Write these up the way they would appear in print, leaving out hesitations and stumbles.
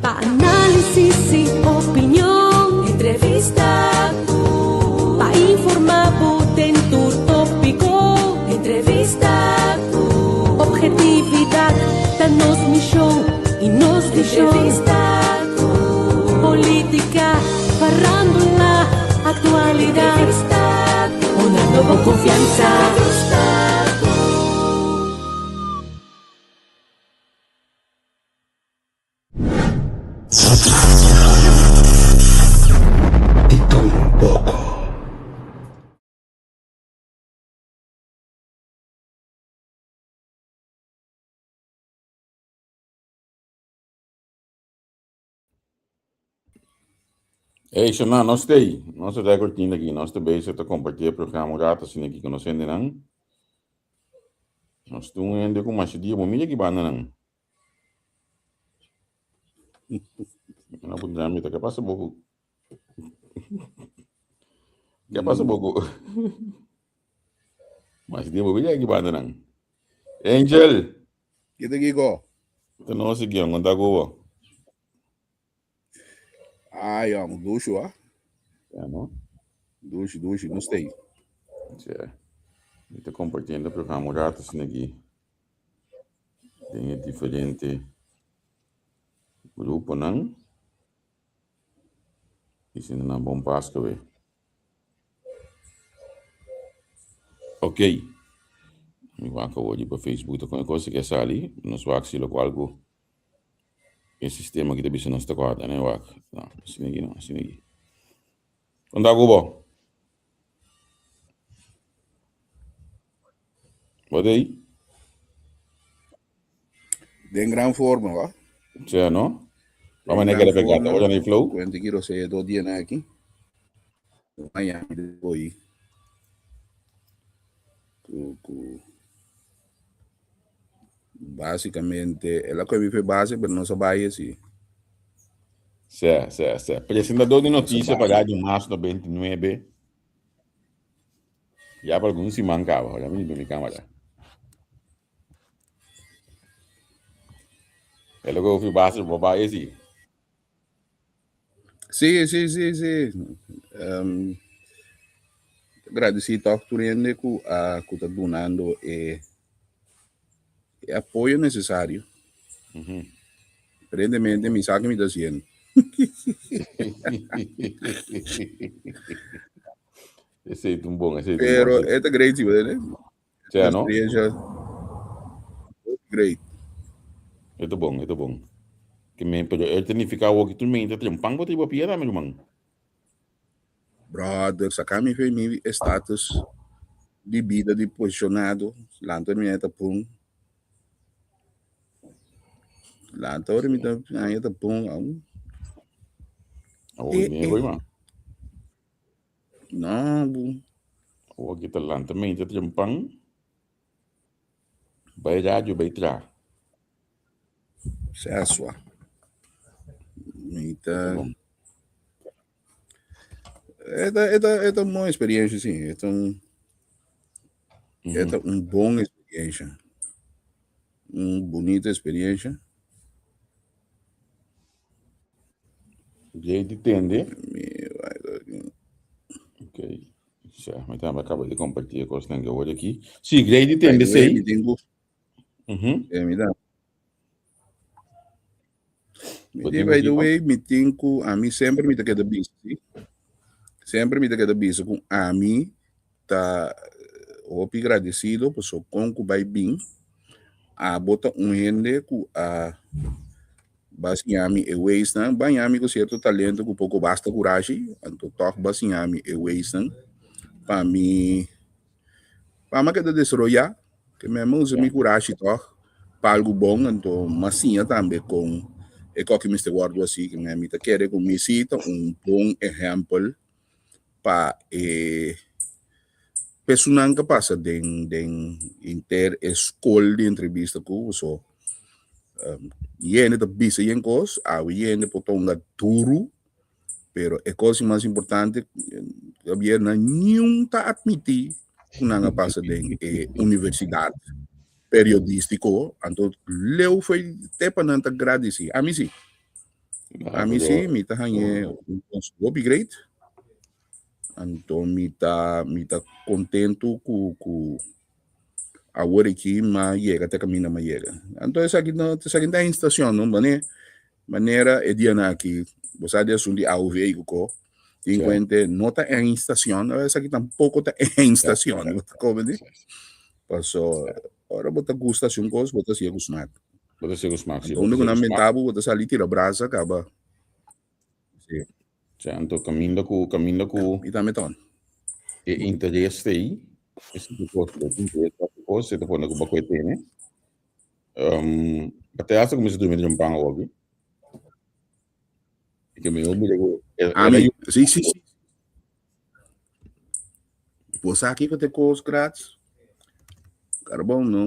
Pa análisis y opinion. Entrevista cu. Pa informa bo den tur tópico. Entrevista cu. Objetividad ta nos misión y nos visión. Entrevista cu. Política, farándula, actualidad. Entrevista cu. Honrando bo confianza. Entrevista cu. Di tur un poko. Hey, Shona, nos ta ei. Nos ta record tin aki. Nos ta bezig ta comparti e programa un rato asina aki cu nos hendenan. Nos tin un hende cu masha dia bo mira aki bandanan. No puntra mi ta, ke pasa bo cu? Ke pasa bo cu? Masha dia bo mira aki bandanan. Angel! Ke ta kiko? Ta nos aki, kon ta ku bo? Ah, jong, dushi wa. Ja, no? Dushi, dushi, no stay. Tja. Mi ta compartiendo e programa un rato asina aki den e diferente gruponan. Diciendo nan bon Pasco we. Ok. Mi wak awor riba Facebook ta con e cosa ke sali. Nos wak si locual cu E sistema ki ta bisa nos ta kòrda ne wak. No, asina aki no, asina aki. Kon ta ku bo? Bo ta ei? Den gran forma, wa. Sea, no? Den Vamos a gran queda pegada. forma. Ora ni flow. Cuenta ki Rosé do dia na aki. Miami de hoy. Ku ku Básicamente, el a coge mi fe base, pero no sa bai así. Sí, sí, sí. Presentador de No sa noticia pa bai. Radio Más 99. Ya pa algun siman caba. Ahora mi limpia mi cámara. El a coge fe base, bo bai así. Sí, sí, sí, sí. Um, agradeci toch tur hende cu a cu ta dunando e, e apoyo necesario. Aparentemente mi sa que mi ta haciendo. Esei ta un bon, esei ta un Pero bon. e ta great, sí, ¿verdad? Sea, no? Experiencia great. E ta bon, e ta bon. Ke men, pero e ta nifica awor ki tur men ta trempan bo riba piedra, mi ruman. Brother, saca mi fe mi status di bida di posicionado, lanta mi ta pun. Lanta ora mi ta aña ta pun. Awor ki mi e man. No, bu. Awor ki ta lanta mente trempan, bai radio bai tra. Sesua. Mi ta. Eta, eta, eta un bon experiencia, sí. Eta un, eta un bon experiencia. Un bonita experiencia. Jay di tende. Ok. Sa, mi tambe acaba di compartir e cosnan que hoor aquí. Sí, Grey di tende, sí. Mi tin ku. Mi da. Mi tin, by the way, mi tin ku ami semper mi ta keda bisa, sí. Semper mi ta keda bisa ku ami ta hopi gradecido paso kon ku bai bin abo ta un hende ku a ba siña mi e weisnan, ba ña mi ku sierto talento ku poko basta kurashi, anto tòg ba siña mi e weisnan pa mi pa mi a keda desaroyá, ke mi a usa mi kurashi tòg pa algu bon, anto mi a siña tambe kon e kòki mester wòrdu hasi, ke mi ta kere ku mi si ta un bon ehèmpel pa e personan ka pasa den den inter e skol di entrevista ku so um, yende ta bisa yen kos, awe yende por tonga duru, pero e kos mas importante gobierno niun ta admiti ku nan a pasa den e universidad periodístico, anto leu foi te pa nan ta gradisi. Ami si. Ami sí, mi ta hañ'é un kos hopi great. Anto mi ta mi ta kontentu ku ku awor aki m'a yega te kaminda m'a yega. Anto esaki no esaki ta instashon no mane manera e dianan aki bo sa di asuntu di AOV ku ko tin kuente no ta en instashon esaki tampoko ta en instashon bo ta komprende. Paso ora bo ta gusta hasi un kos bo ta hasié ku smak. Bo ta hasié ku smak si. Anto unda ku nan menta bo bo ta sali tira brasa kaba. Si. Sea, anto kaminda ku kaminda ku Mi tambe ton. e interes ta ei, e si kos bo tin interes pa e kos, e ta pone ku bo kue tene. Um, pa te hasta kuminsa durmi den un pan awoki. E ke mi mira ku el el Ami, si, si, si. Bo sa kiko ta e kos Graz? Carbon no,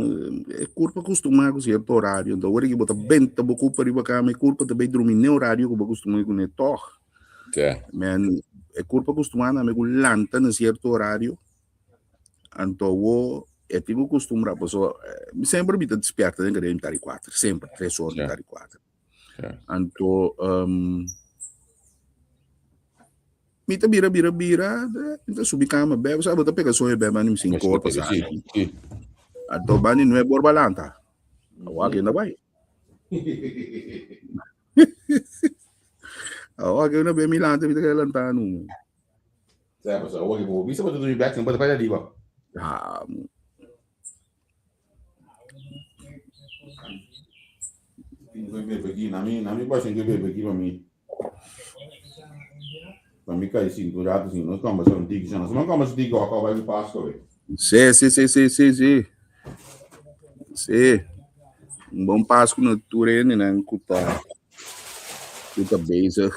e kurpa kustumá ku sierto horario, enton ora ki bo ta benta bo kupa riba kama e kurpa ta bai drumi n'e horario ku bo kustumá kuné tòg. Men e kurpa kustumá tambe ku lanta na sierto horario, anto awo e tin ku kustumbrá pasobra mi semper mi ta despierta den kare mitad di kuater, semper tres ora mitad di kuater. Anto Mi ta bira bira bira, mi ta subi kama bèk, bo sa bo ta pega soño bèk bani mi sinku or pasá. Anto bani nuebe or balanta. Awa kenda bai. Awa ke una be mi lanta mi ta keda lanta nu. Sa paso awa ke bo bisa bo ta drumi bèk, no bo ta bai ariba. Ah, Na mi passion ke bebe aki pa mi. Pa mi kai sintu un rato sin nos kombersa un tiki. Nos man kombersa tiki oko bai ku Pasco we. Sí, sí, sí, sí, sí, sí. Sí. Un bon Pasco na tur hendenan ku ta ku ta bezig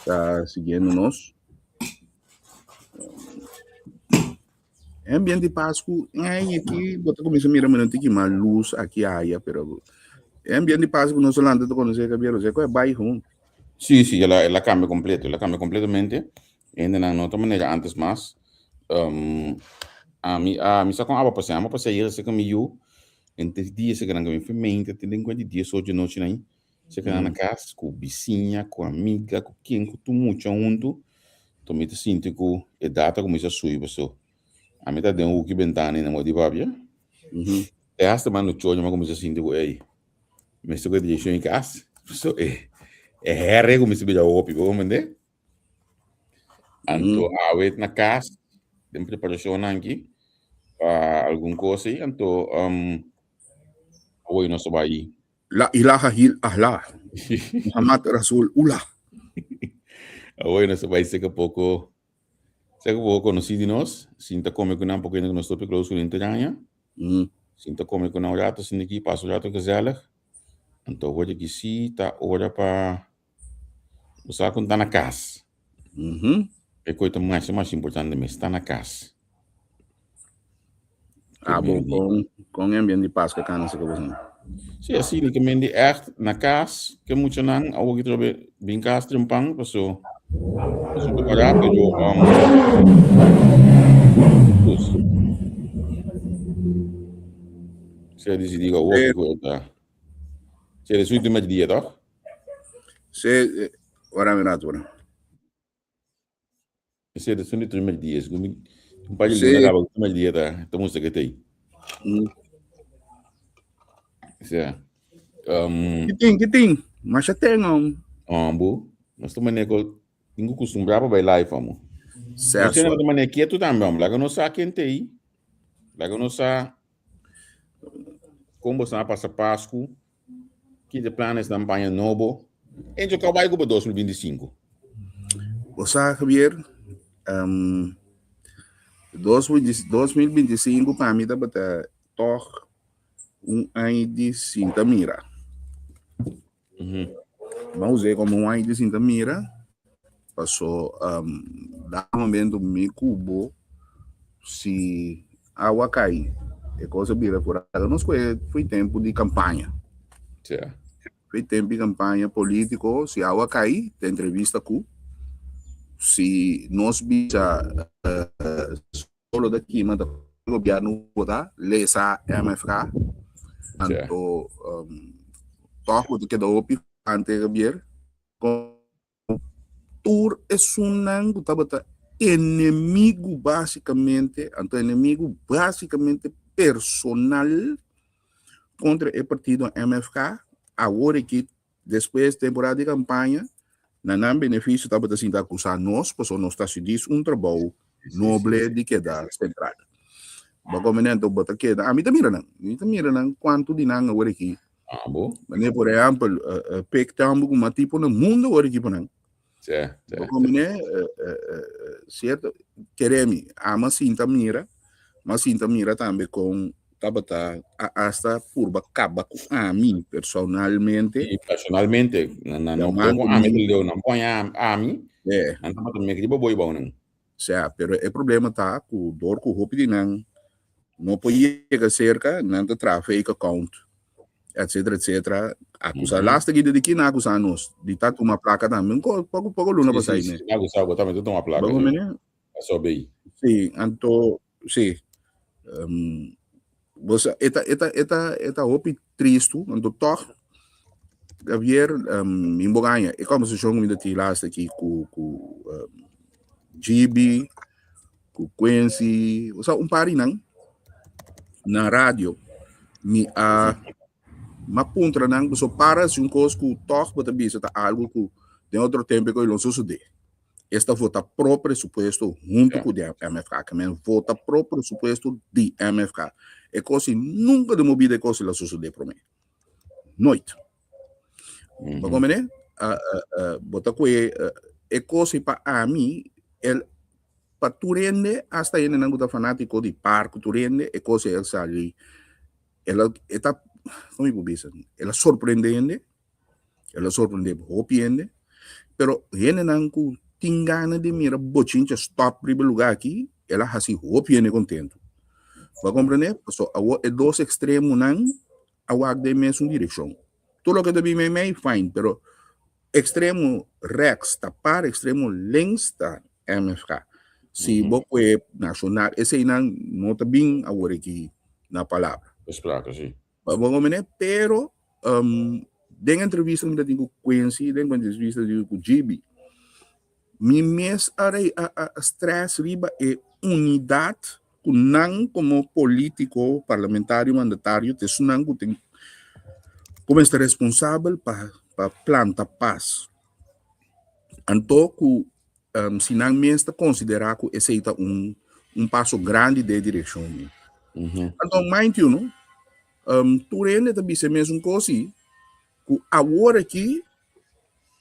ta siguiendo nos. E ambiente di Pascu, ay, aki bo ta kuminsá mira mira un tiki mas lus aki aya, pero e ambiente di Pascu no solamente ta konosé Javier, osea ku e bai huntu. Sí, sí, el a, el a cambia completo, el a cambia completamente. Hendenan no ta manera antes mas. Um, ami, a, mi sa con aba pasea, aba pasea ayer cerca mi yu, entre dia cerca nan mi mente, tin den cuenta di dies ocho nochi nan, cerca nan na cas, cu bisiña, cu amiga, cu ken, cu tur mucha huntu. Anto mi ta sinti ku e data kuminsá subi paso ami ta den huki bentana i na moda di papia. E hasta manda choña mi a kuminsá sinti ku ey mester ku e direkshon di kas paso e e hèrè kuminsá bira hopi bo komprendé. Anto awe na kas den preparashonnan aki pa algun kos ei anto awoy nos ta bai. La ilaha hil ahla, Muhammad Rasul Ullah. Awor nos ta bai seka poko, seka poko konosí di nos, sinta kome ku nan poko hende ku nos topi close ku nan tur aña. Sinta kome ku nan un rato sinta aki, pasa un rato gezellig. Anto awor aki sí ta ora pa bo sa ku ta na kas. E kos ta masha masha importante mes, ta na kas. Ah, bo, kon, kon e ambiente di Pascua kana sa ku boso? Sí, asina ke men di ègt na kas, ke muchanan awor ki trobe bin kas trempan, paso paso prepará, pero um, dus. Se a disidí ku awor ki ku e ta. Se de su último dia, toch? Se, ora mi rato, ora. Ese de sun di primer dia, segun mi, un par di luna kaba ku primer dia ta, ta mustra ke tei. Sea, um, Kitin, kitin, masha ten om. Ambo, nos ta manera ku tin ku kustumbrá pa bai live amo. Sea Nos tiene so. ku manera kietu tambe amo, laga nos sa ken tei, laga nos sa kon bo sa pasa Pasku. Ki de planes nan paña nobo? Encho kau bai ku bo 2025? Bo sa Javier, um, 2025 pa mi tabata tòg un aña di sinta mira. Ban us'é komo un aña di sinta mira, paso um, da momento mi ku bo si awa kai e kos a bira furada. Nos kue foi tempu di kampaña. Foi tempu di kampaña polítiko, si awa kai ta entrevista ku si nos bisa uh, solo ta kima ta gobierno vota lesa MFK anto um, tòg bo ta keda hopi. Ante Javier, kon tur esunnan ku tabata enemigu básikamente, anto enemigu básikamente personal kontra e partido MFK, awor aki despues temporada di kampaña, na nan benefisio tabata sinta akusá nos pasobra nos ta hasi dis un trabou noble di keda sentral. Bo komende anto bo ta keda, ami ta mira nan, mi ta mira nan kuantu di nan awor aki. Ah, bo? Mane por ehempel, uh, uh, pek tambo ku ma tipo na mundo awor aki pa nan. Sí, sí. Bo komende, uh, uh, uh, cierto, keremi, ama sinta mira, ma sinta mira tambe kon tabata a hasta purba kaba ku ami personalmente. Sí, personalmente, na na no Llamando ku ami mi. leo nan poña ami, Eh. nan tabata mek riba boi bou nan. Sea, pero e problema ta ku dor ku hopi di nan no por yega serka, nan ta traha fake account, etcetera, etcetera. Akusa, laatste ki di ki nan akusa nos, di ta tuma plaka tambe, un poko poko luna Sí, pasá sí, ei, ne. sí, nan akusa bo tambe ta tuma plaka, Bo sí. komende? Aso bei. Sí, anto, sí. Um, bo sa, e ta, e ta, e ta, e ta hopi tristu, anto tòg, Javier, um, mi bo gaña, e conversacion ku mi ta tin laatste aki ku, ku um, GB, ku Quincy, o sea, un par di nan, na radio, mi a, ma puntra nan, so para si un kos ku tòg bo ta bisa ta algo ku den otro tempo ku lo sosode. Esta vota pro presupuesto hunto Ja. ku di MFK. Ke men vota pro presupuesto di MFK. E kosi nunka den bo bida e kosi la sosode promé. Nooit. Bo komprende? Uh, uh, uh, bo ta kue uh, e kosi pa ami, el, pa tur hende, hasta hendenan ku ta fanátiko di par ku tur hende, e kosi el sali, el a, e ta, kon mi por bisa? El a sorprende hende. El a sorprende hopi hende. Pero hendenan ku tin gana di mira bochincha stop riba e lugar aki, el a hasi hopi hende kontentu. Bo a komprende? Paso awor e dos ekstremonan a wak den mesun direkshon. Tur loke ta bin meimei, fine, pero ekstremo rèks ta par, ekstremo links ta MFK. Si bo kue nashonal, eseinan no ta bin awor aki na palabra. Besprake, si. Bo a komprende? Pero Um, den entrevista mi ta tin ku Quincy, den entrevista mi tin ku GB. Mi mes a, re, a, a, a stress riba e unidat ku nan komo politiko, parlamentario, mandatario, te sunan ku ten komo esta responsabel pa pa planta pas. Anto ku um, si nan mes ta konsiderá ku esei ta un un paso grandi den direkshon mi. Anto mind you, no? Um, tur hende ta bisa e mesun kos i ku awor aki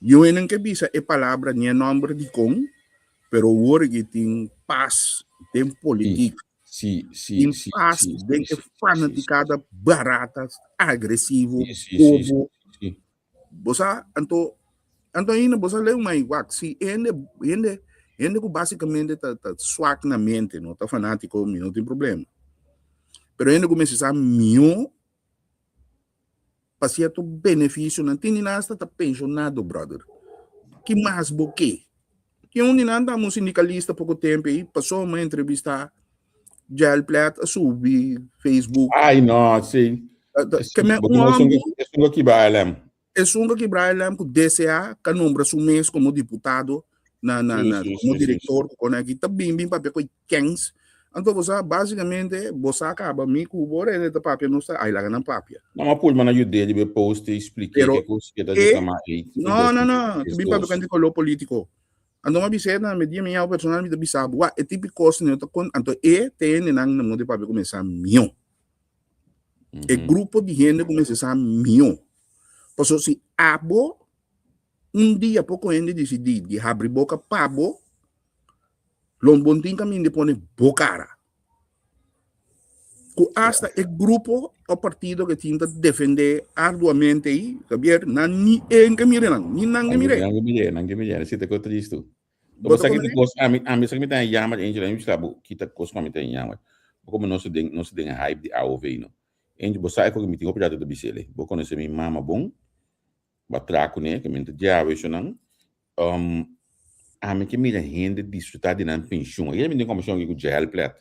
niun hende ke bisa e palabra ni e nòmber dikon, pero awor aki tin pas den politik. Sí, sí, Tin sí, pas sí, den sí, e sí, fanatikada barata, agresivo, sí, sí, sí, bobo. sí. Bo sa, anto, anto ainda bo sa leu mai wak, si hende, hende, hende ku basikamente ta, ta swak na mente, no ta fanátiko, mi no tin problema. Pero hende ku mester sa mihó pa sierto benefisionan, tin di nan hasta ta penshonado, brother. Ki mas bo ke? Tin un di nan ta un sindikalista poko tempu ei, pasó mi a entrevistá Jael Plet a subi Facebook. Ai no, sí. Ke men un hombre. Esun ku kibra ALM. Esun ku kibra ALM ku DCA ka nombra su mes komo diputado na na na komo direktor ku kon aki ta bin bin papia ku kens. Anto bo sa basikamente bo sa kaba mi ku bo rende ta papia nos ta ai laga nan papia. No ma pulma na yud'é riba e post i splik'é Pero ke kos ke ta e reklamá ei. No no no ta bin papia ku koló politiko. Anto mi a bis'é na mi dia mi yama personal mi ta bisa bo wak e tipo di kos no ta kon anto e ta hendenan na modo di papia kuminsá mihó. E grupo di hende kuminsá sa mihó. Pasobra si abo un dia poko hende disidí di habri boka pa bo, lo bo no tin kaminda di pone bo kara. Ku asta e grupo o partido ke tin ta defende arduamente ei, Javier, nan ni en ke mire nan, ni nan ke mire. Nan ke mire, nan ke mire, si ta ko tristu. Bo sa kita kos, ami, ami sa ki mi ta yama, Angel, ami bisa bo kita kos ku ami ta yama. Bo komo nos den, nos den hype di AOV no. Angel, bo sa e ko ki mi tin hopi rato ta bisele. Bo konosé mi mama bon, bo a traha kuné, ke mi ta diawe eshonan. Um, ami ke mira hende disfruta di nan penshun. Ayer mi tin kombershon aki ku Jael Plet.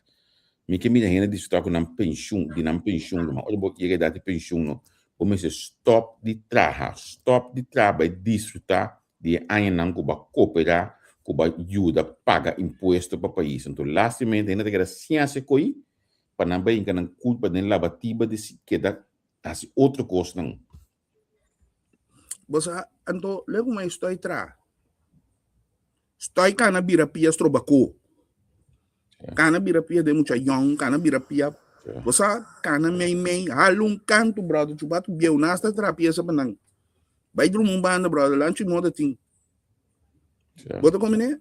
Mi ke mira hende disfruta ku nan penshun, di nan penshun. Ora bo yega edat di penshun no. Bo mester stòp di traha, stòp di traha bai disfrutá di e añanan ku bo a koperá, ku bo a yuda paga impuesto pa pais. Anto lastimamente hende ta keda sin hasi koi pa nan bai hinka nan kulpa den labatiba di si keda hasi otro kosnan. Bo sa, anto lei ku mi stoi traha. Stoi kana bira pia stroba ko. Kana bira pia den mucha yòn, kana bira pia. Bo sa kana mei mei, hala un kantu brother, chubatu bieu nas ta traha piesa pa nan. Bai drumi un banda brother, lanchi moda tin. Bo ta komprende?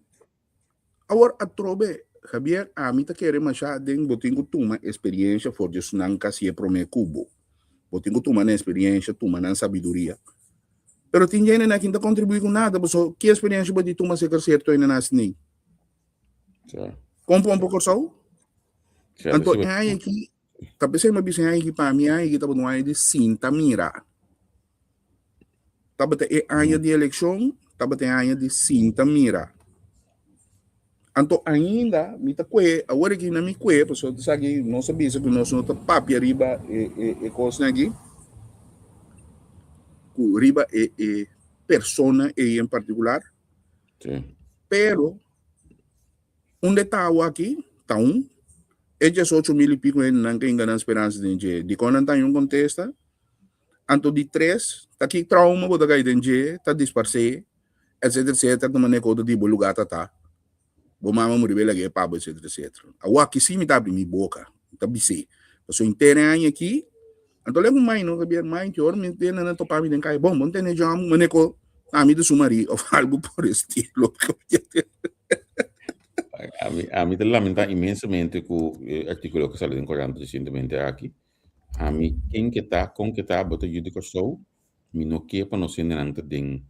Awor atrobe, Javier, ami ta kere masha den bo tin ku tuma esperiensha for di esnan ku hasié promé ku bo. Bo tin ku tuma nan esperiensha, tuma nan sabiduria. Pero tin hende nan ki no ta kontribuí ku nada, pasobra ki esperiensha bo di tuma seker sierto hende nan hasi nei? Kon pon pa Kòrsou? Anto e aña aki, ta p'esei mi a bisa e aña aki pa mi e aña aki tabata un aña di sinta mira. Tabata e aña di elekshon, tabata e aña di sinta mira. Anto ainda mi ta kue, awor aki na mi kue, pasobra ta sa ki nos a bisa ku nos no ta papia riba e e e kosnan aki, ku riba e e persona ei en partikular. Pero unda e ta awo aki ta un e diesocho mil i piko hendenan ke hinka nan speransa den dje. Dikon nan ta haña un kontesta? Anto di tres, ta ki trauma bo ta kai den dje, ta disparsé, etcetera, etcetera, ta manera ku otro di bo lugá ta ta. Bo mama muri be lag'é pa bo, etcetera, etcetera. Awor aki sí mi ta abri mi boka, mi ta bis'é. Pasobra henter e aña aki, anto lei ku mai no, Javier, mai ki ora mi tene nan topa mi den kaya, bon, bo no tene djòm, manera ku ami ta su marí òf algu por estilo. Ami, ami ta lamentá inmensamente ku e artíkulo ku sali den korant resientemente aki. Ami ken ke ta, kon ke ta, bo ta yu di Kòrsou, mi no ke pa nos hendenan ta den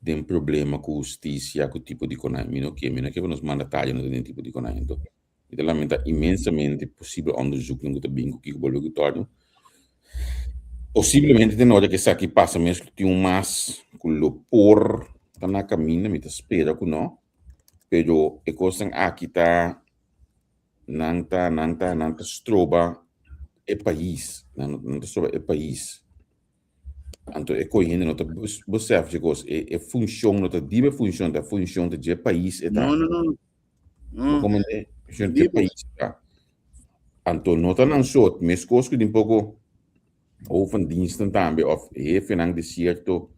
den problema ku hustisia, ku tipo di konai. Mi no ke, mi no ke pa nos mandatario no ta den tipo di konai. Anto, mi ta lamenta inmensamente posibel onderzoeknan ku ta bin ku kiko bolbe ku tòrnu. Posiblemente den ora ku esaki pasa mes ku tin un mas ku lo por ta na kaminda, mi ta spera ku no, pero e kosnan aki ta Nan ta, nan ta, nan ta stroba e pais. Nan, nan ta stroba e pais. Anto e koi hende no ta besef dje kos. E, e funshon no ta dibe funshon, ta funshon ta dje pais e ta. No, no, no. No. Como ne funshon dje pais e ta. Anto no ta nan so, meskos ku tin poko hoofddiensten tambe of hefenan di sierto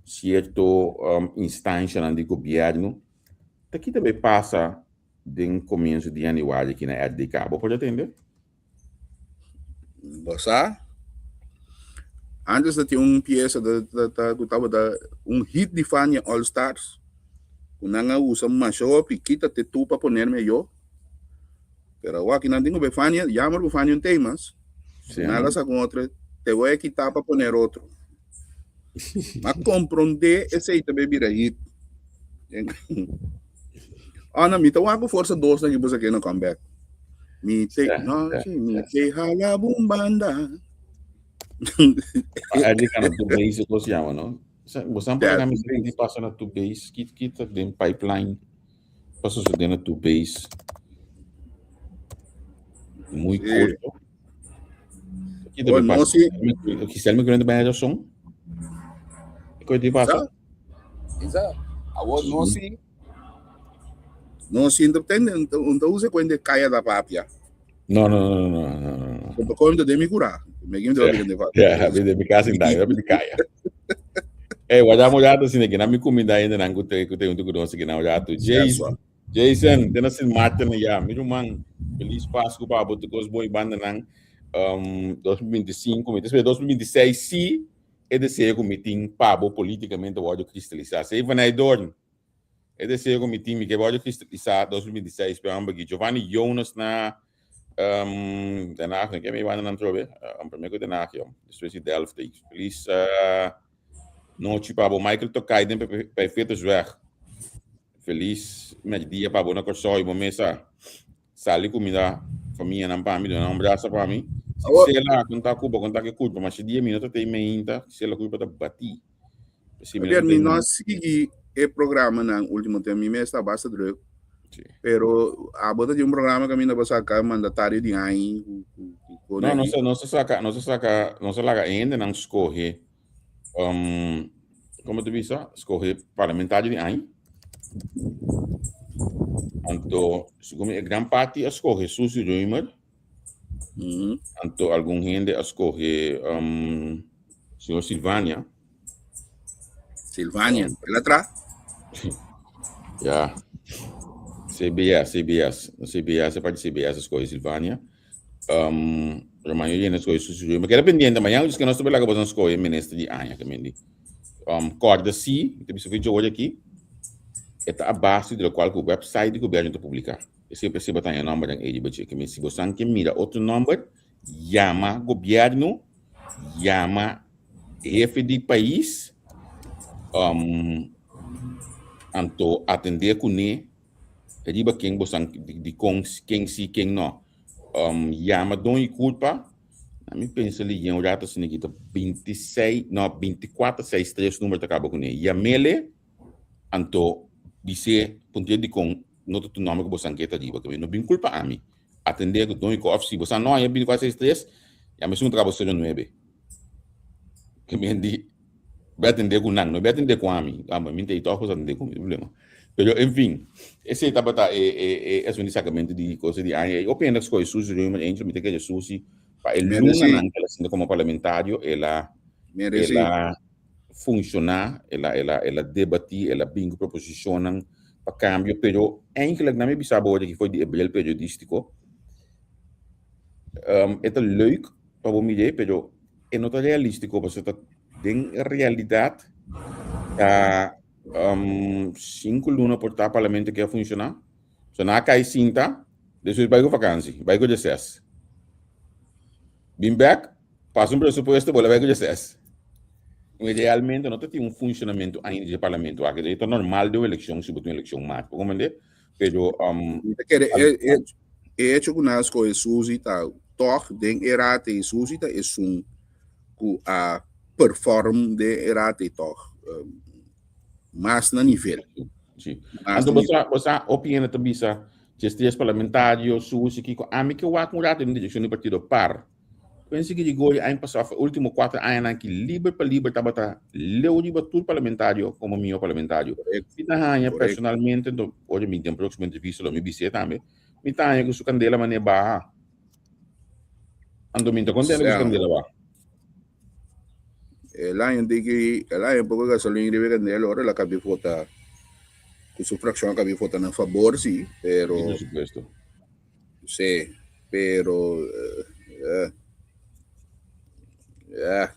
sierto um, instanshanan di gobièrnu. Ta kita bai pasa den komienso di yanüari aki na RDK. Bo por atende? Bo sa, antes ta tin un piesa ta, ta, ta, ku tabata un hit di Fania All Stars, ku nan a usa masha hopi, Quítate tú pa ponerme yo. Pero awor aki nan tin ku be Fania, jammer ku Fania un temas. Sí, Nan a no? saka un otro, te voy a quitar pa poner otro. Ma komprondé esei ta be bira hit. Oh, no, mi ta wak ku Forza 2 na ki boso ke no come back. Mi te, no, sí, mi te hala bumbanda. Erdi kana tu base ko se llama, no? Bo san para kami di pasa na tu base, kit kit den pipeline pa suceder na tu base. Muy corto. Ki debe no, pasa? sí. Quizá mi grande bij razón. Ko di pasa? Isa. Awor no si. No si entende, unta usa cuenta kaya da papia. No, no, no, no, no, no. Como conta de mi cura. Me guindo de de papia. Ja, de mi casa inda, de kaya. Eh, guardamos rato sine que na mi comida ainda nan ku te unto ku nos que na rato. Jason, Jason, te na Sint Maarten ya. Mi ruman, feliz Pascu pa bo, tu kos boy banda nan. Um, 2025, mi te spera 2026 si e deseo ku mi tin pa bo políticamente wordo kristalisá. Sei van Eydoorn, e deseo ku mi tin mi ke wordo kristalisá 2026 pero amba Giovanni Jonas na um, Den Haag, ke mi banda nan trobe, um, prome ku Den Haag, yo. Despues di Delft. Feliz uh, nochi pa bo. Michael Tokai den Pijvetersweg. Feliz merdia pa bo na Kòrsou i bo mesa. Sali kumida famianan pa mi, duna nan un brasa pa mi. Sela konta ku bo konta ke kulpa, ma si dia mi no ta tei meinta, sela kulpa ta bati. Si mi no, mi no a sigui e programanan ultimo tempo, mi mes ta basta druk. Sí. Pero abo ta tin un programa kaminda bo saka mandatario di aña ku ku ku ku No, nos nos saka, nos saka, nos laga hendenan skohe um, como te bisa, skohe parlamentario di aña. Anto, segun mi, e gran parti a skohe Suzy Römer. Anto algun hende a skohe um, señor Silvania. Silvania, el atrás. Ja. CBS, CBS. CBS, aparte CBS escoge Silvania. Um, pero mañana viene escoge Susi Me queda pendiente, mañana es que no estoy la que vos escoge ministro di aña que me di. Um, corda si, te biso video hoy aquí. Eta a base de lo cual ku website di gobierno te publica. E siempre siempre ta nombre den edi bache. Que me si vos que mira otro nombre, llama gobierno, llama hefe di pais um, anto atendé kuné riba ken bosan di kon ken si ken no. Um, yama don i kulpa. Na mi pensa li yen rato asina ki ta 26, no, 24, 6, 3 numero ta kaba kuné. Yamele anto bis'é puntié di kon no ta tu nomber ku bosan ke ta riba. Ke no bin kulpa ami. Atendé ku don i ku of si bosan no haña 24, 6, 3, yama esun ku ta kaba 09. Ke men di bai atendé ku nan, no bai atendé ku ami. Amo, mi ta ei tòg ku sa atendé ku mi, no problema. Pero, en fin, esei tabata e e e asuntu di sakamentu di kosa di aña ei. Hopi hende a skohe Susie Römer Angel, mi ta kere Susie pa e lunanan ku el a sinta komo parlamentario, el a el a funshoná, el a el a el a debatí, el a bin ku proposishonnan pa kambio, pero eigenlijk nan mi bisa bo ora aki for di e bril periodístiko, e ta leuk pa bo mir'é, pero e no ta realístiko pasobra ta den realidat ta sinku luna por ta parlamento ke a funshoná. So nan a kai sinta, despues bai ku vakansi, bai ku reses. Bin bèk, pasa un presupuesto, bolbe bai ku reses. Realmente no ta tin un funshonamentu ainda di e parlamento aki. Ta normal den un elekshon si bo tin un elekshon maart, bo komprende? Pero um, Mi ta kere e, e, e hecho ku nan a skohe Suzy ta tòg den e raad ei Suzy ta esun ku a perform den e raad ei tòg um, mas na nivel. Sí. Mas Anto na bo sa, bo sa hopi hende ta bisa djes parlamentario, Suzy, kiko. Ami ke wak un rato den direkshon di partido par. Quincy Girigorie aña pasá of e último kuater añanan aki liber pa liber tabata leu riba tur parlamentario komo mihó parlamentario. Mi ta haña personalmente, enton ora mi den próksimo entrevista lo mi bis'é tambe, mi ta haña ku su kandela manera baha. Anto mi ta kontento ku su kandela baha. El aña tiki, el aña poko gasolin riba e kandela ora el a kabi vota ku su frakshon a kabi vota na fabor si, pero. Di presupuesto. Sí, pero eh, eh,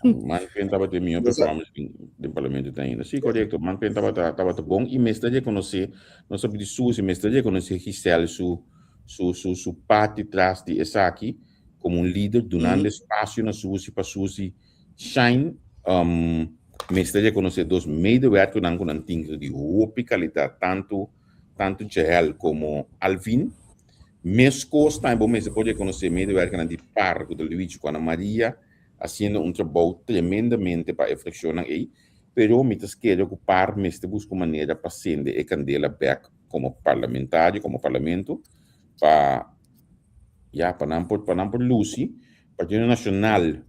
Manpen tabata e mihó performance den parlamento te ainda. Sí, korekto. Manpen tabata tabata bon i mester rekonosé, no solamente Suzy, mester rekonosé Giselle su su su su parti tras di esaki komo un lider dunando espasio na Suzy pa Suzy shine. Um, mester rekonosé dos medewerkernan ku nan tin di hopi kalidat, tantu Tantu Jael komo Alvin. Meskos tambe bo mester por rekonosé medewerkernan di par ku ta Luigi ku Ana Maria hasiendo un trabou tremendamente pa e frakshonnan ei, pero mi ta skere ku par mester buska un manera pa sende e kandela bèk komo parlamentario, komo parlamento, pa ya pa nan por pa nan por lusi. Partido Nashonal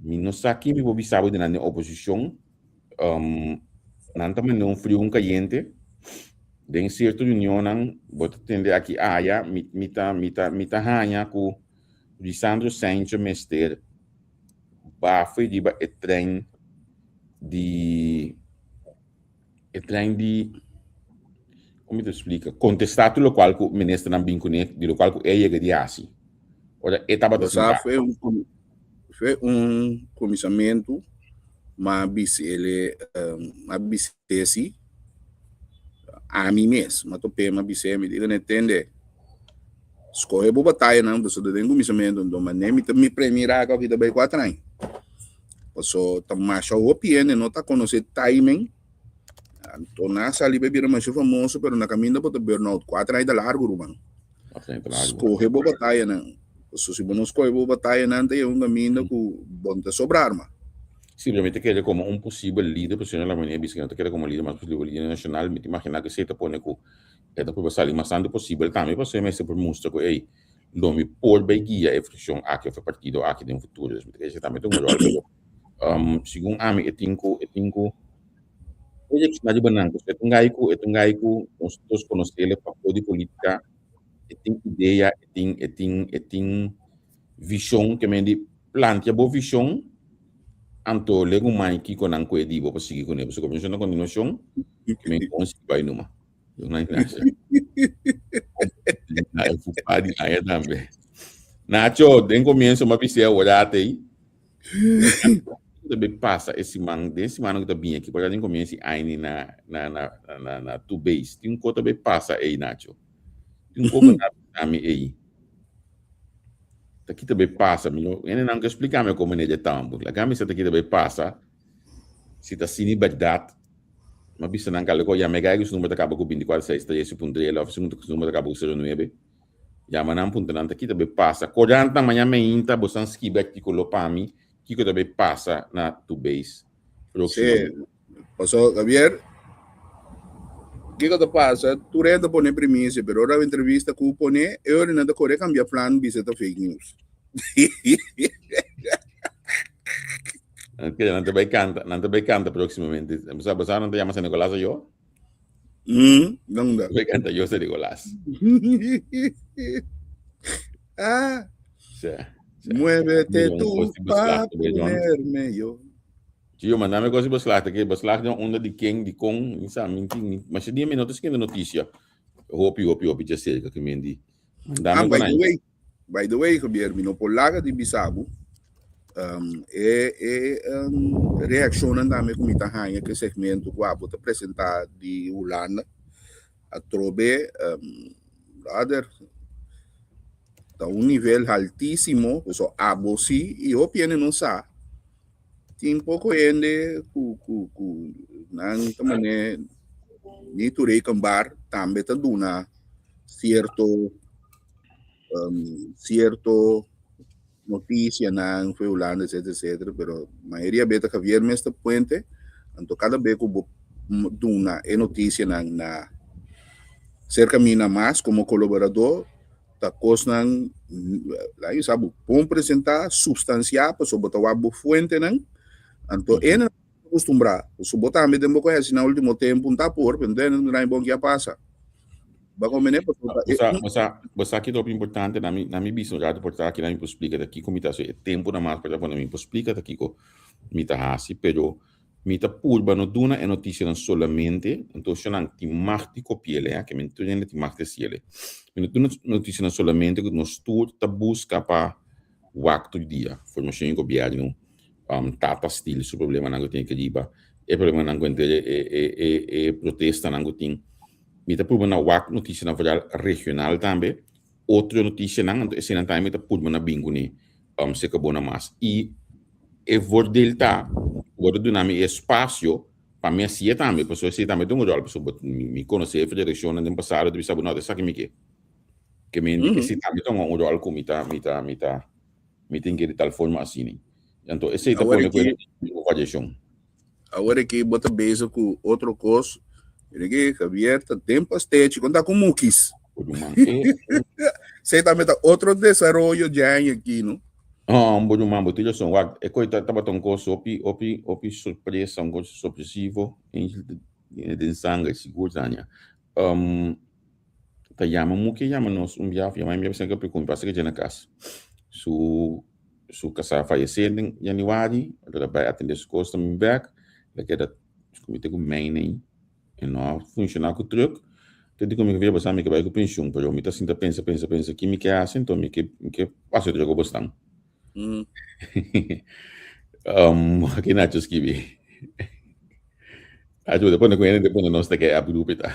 mi no sa kin mi por bisa bo di nan den oposishon. Um, nan ta manda un friu un kayente. Den sierto reunionnan bo ta tende aki aya, mi, mi ta, mi ta, mi ta haña ku Lisandro Sancho mester bafe riba e trein di e trein di kon mi ta splika kontestá tur lokual ku ministernan bin kuné di lokual ku e yega di hasi ora e tabata Bo sa sintá. fue un fue un kuminsamentu ma bis'ele ma bis'é si ami mes ma top'é ma bis'é mi di ne tende skohe bo batayanan pasobra den kuminsamentu nto manera mi ta mi premira ku aki ta bai kuater aña. Paso ta masha hopi hende no ta konosé timing. Anto nan a sali pa bira masha famoso, pero na kaminda bo ta burn out. Kuater aña ta largu, ruman. Skohe bo batayanan. Paso si bo no skohe bo batayanan, ta yega un kaminda ku bo no ta sobra arma. Sí, pero mi ta kere komo un posibel lider, pero señor Lamornier bisa ku no ta kere komo lider, mas posibel lider nashonal, mi ta imaginá ku esei ta pone ku e ta prueba sali mas tantu posibel tambe, pasobra e mester por mustra ku ey, lo mi por bay guia e frakshon aki òf e partido aki den futuro. Dus mi ta kere esei tambe ta un ròl, pero segun ami e tin ku e tin ku proyekshoná riba nan, pasobra e ta un gai ku e ta un gai ku nos nos konosele pafó di polítika, e tin idea, e tin e tin e tin vishon ke men di plantia bo vishon anto legu mai kiko nan kue di bo pa sigui kuné pasobra komishon na kontinuashon ke men kon sigui bai numa na Ignacia na e fupa di aña tambe Nacho den komienso m'a bis'é awor ate Debe pasa e siman den siman ku ta bini aki por den komienso di aña na na na na na two base tin un kos ta bay pasa ei Nacho tin un kos ku ta bisa mi ei Ta kita bay pasa mi no hende nan ke splika mi como ne dje tambo laga mi sa ta kita bay pasa si ta asina y berdad mi a bisa nan kal ko yama e guy ku su number ta kaba ku binticuatro seis tres y puntra el of su number ta kaba ku sero nuebe yama nan puntra nan ta kita bay pasa korantan mañana meinta bosan skibi artikulo pa mi kiko ta bay pasa na tu base próximo. Paso, Javier, kiko ta pasa? Tur hende ta pone primisia, pero ora entrevista ku pone, e ora nan ta kore kambia plan bisa ta fake news. Ok, nan ta bai kanta, nan ta bai kanta próximamente. Sa, sa nan ta yama San Nicolás ayo? Nan da. Bai kanta yo San Nicolás. Ah. Sí, sí. Muévete tú pa ponerme yo. Tio, manda mi cos di beslag ta ke beslag den unda di ken, di kon, mi sa, mi tin, mi, masha dia mi no ta skindo noticia. Hopi, hopi, hopi dja cerca ke men di. Manda Ah, mi by con the ai. way, by the way, Javier, mi no por laga di bisa bo, um, e, e um, reaccionnan tambe ku mi ta haña ku e segmento ku abo ta presenta di Hulanda, atrobe, um, brother, ta un nivel altísimo, so abo si, i hopi hende no sa. Tin poko hende ku ku ku nan ta mane ni tur rekenbaar tambe ta duna sierto um, sierto noticianan for Hulanda etcetera etcetera pero mayoria be ta Javier mes ta puente anto kada be ku bo duna e noticianan na serka mi na mas komo kolaborador Ta kosnan la i sa bo bon presentá, supstansiá, pasobra bo ta wak bo fuentenan. Anto e nan acostumbrá. Pasobra bo tambe den bo kohe asina último tempu un ta por, pero den nan bon ki a pasa. Ba komprendé? Pasobra Bo sa, bo sa, bo sa ki ta hopi importante na mi, na mi bisa un rato por ta aki na mi por splika ta kiko mi ta hasi. E tempu na mas por ta pone mi por splika ta kiko mi ta hasi, pero Mi ta purba no duna e noticianan solamente, anto esnan tin mag di copiele, ya, ke men tur hende tin mag di haciele. Mi no duna noticianan solamente cu nos tur ta busca pa wak tur dia, formacion di gobierno, Tata Steel su problemanan cu tin aki riba, e problemanan cu entre e e e e protestanan cu tin. Mi ta purba na wak noticianan vooral regional tambe, otro noticianan, anto eseinan tambe mi ta purba na bin cune cerca bo na mas. Y e voordeel ta ku bo ta duna mi e espasio pa mi hasié tambe, pasobra esei tambe ta un ròl, pasobra bo mi konosé e federashonnan den pasado ta bisa bo no ta esaki mi ke. Ke men di esei tambe ta un ròl ku mi ta mi ta mi ta mi tin ke di tal forma asina. Anto esei ta Awor pone ku aki e un variashon. Awor aki bo ta bezig ku otro kos, mira aki Javier ta den pastechi kon ta ku mukis. Ruman e Esei tambe ta otro desaroyo dje aña aki no. Oh, bo ruman, bo tin rason. Wak, e koi ta tabata un kos hopi, hopi, hopi sorpresa, un kos sorpresivo. Angel ta tiene den sanger, sigur Tania. Um, ta yama Muki a yama nos un biaha, yama mi a ku mi pasa ke dje na kas. Su su kasá a fayesé den januari, el a bai atendé su kos tambe bèk, el a keda mi ta ku mijn ei. E no a funshoná ku trùk. Te di ku mi ke basa mi ke bai ku penshun, pero mi ta sinta pensa, pensa, pensa ki mi ke hasi, enton mi ke mi ke pasa otro ku bosnan. Aki Nacho skibi. Nacho bo ta pone ku hende ta pone nos ta ke app grupo ta.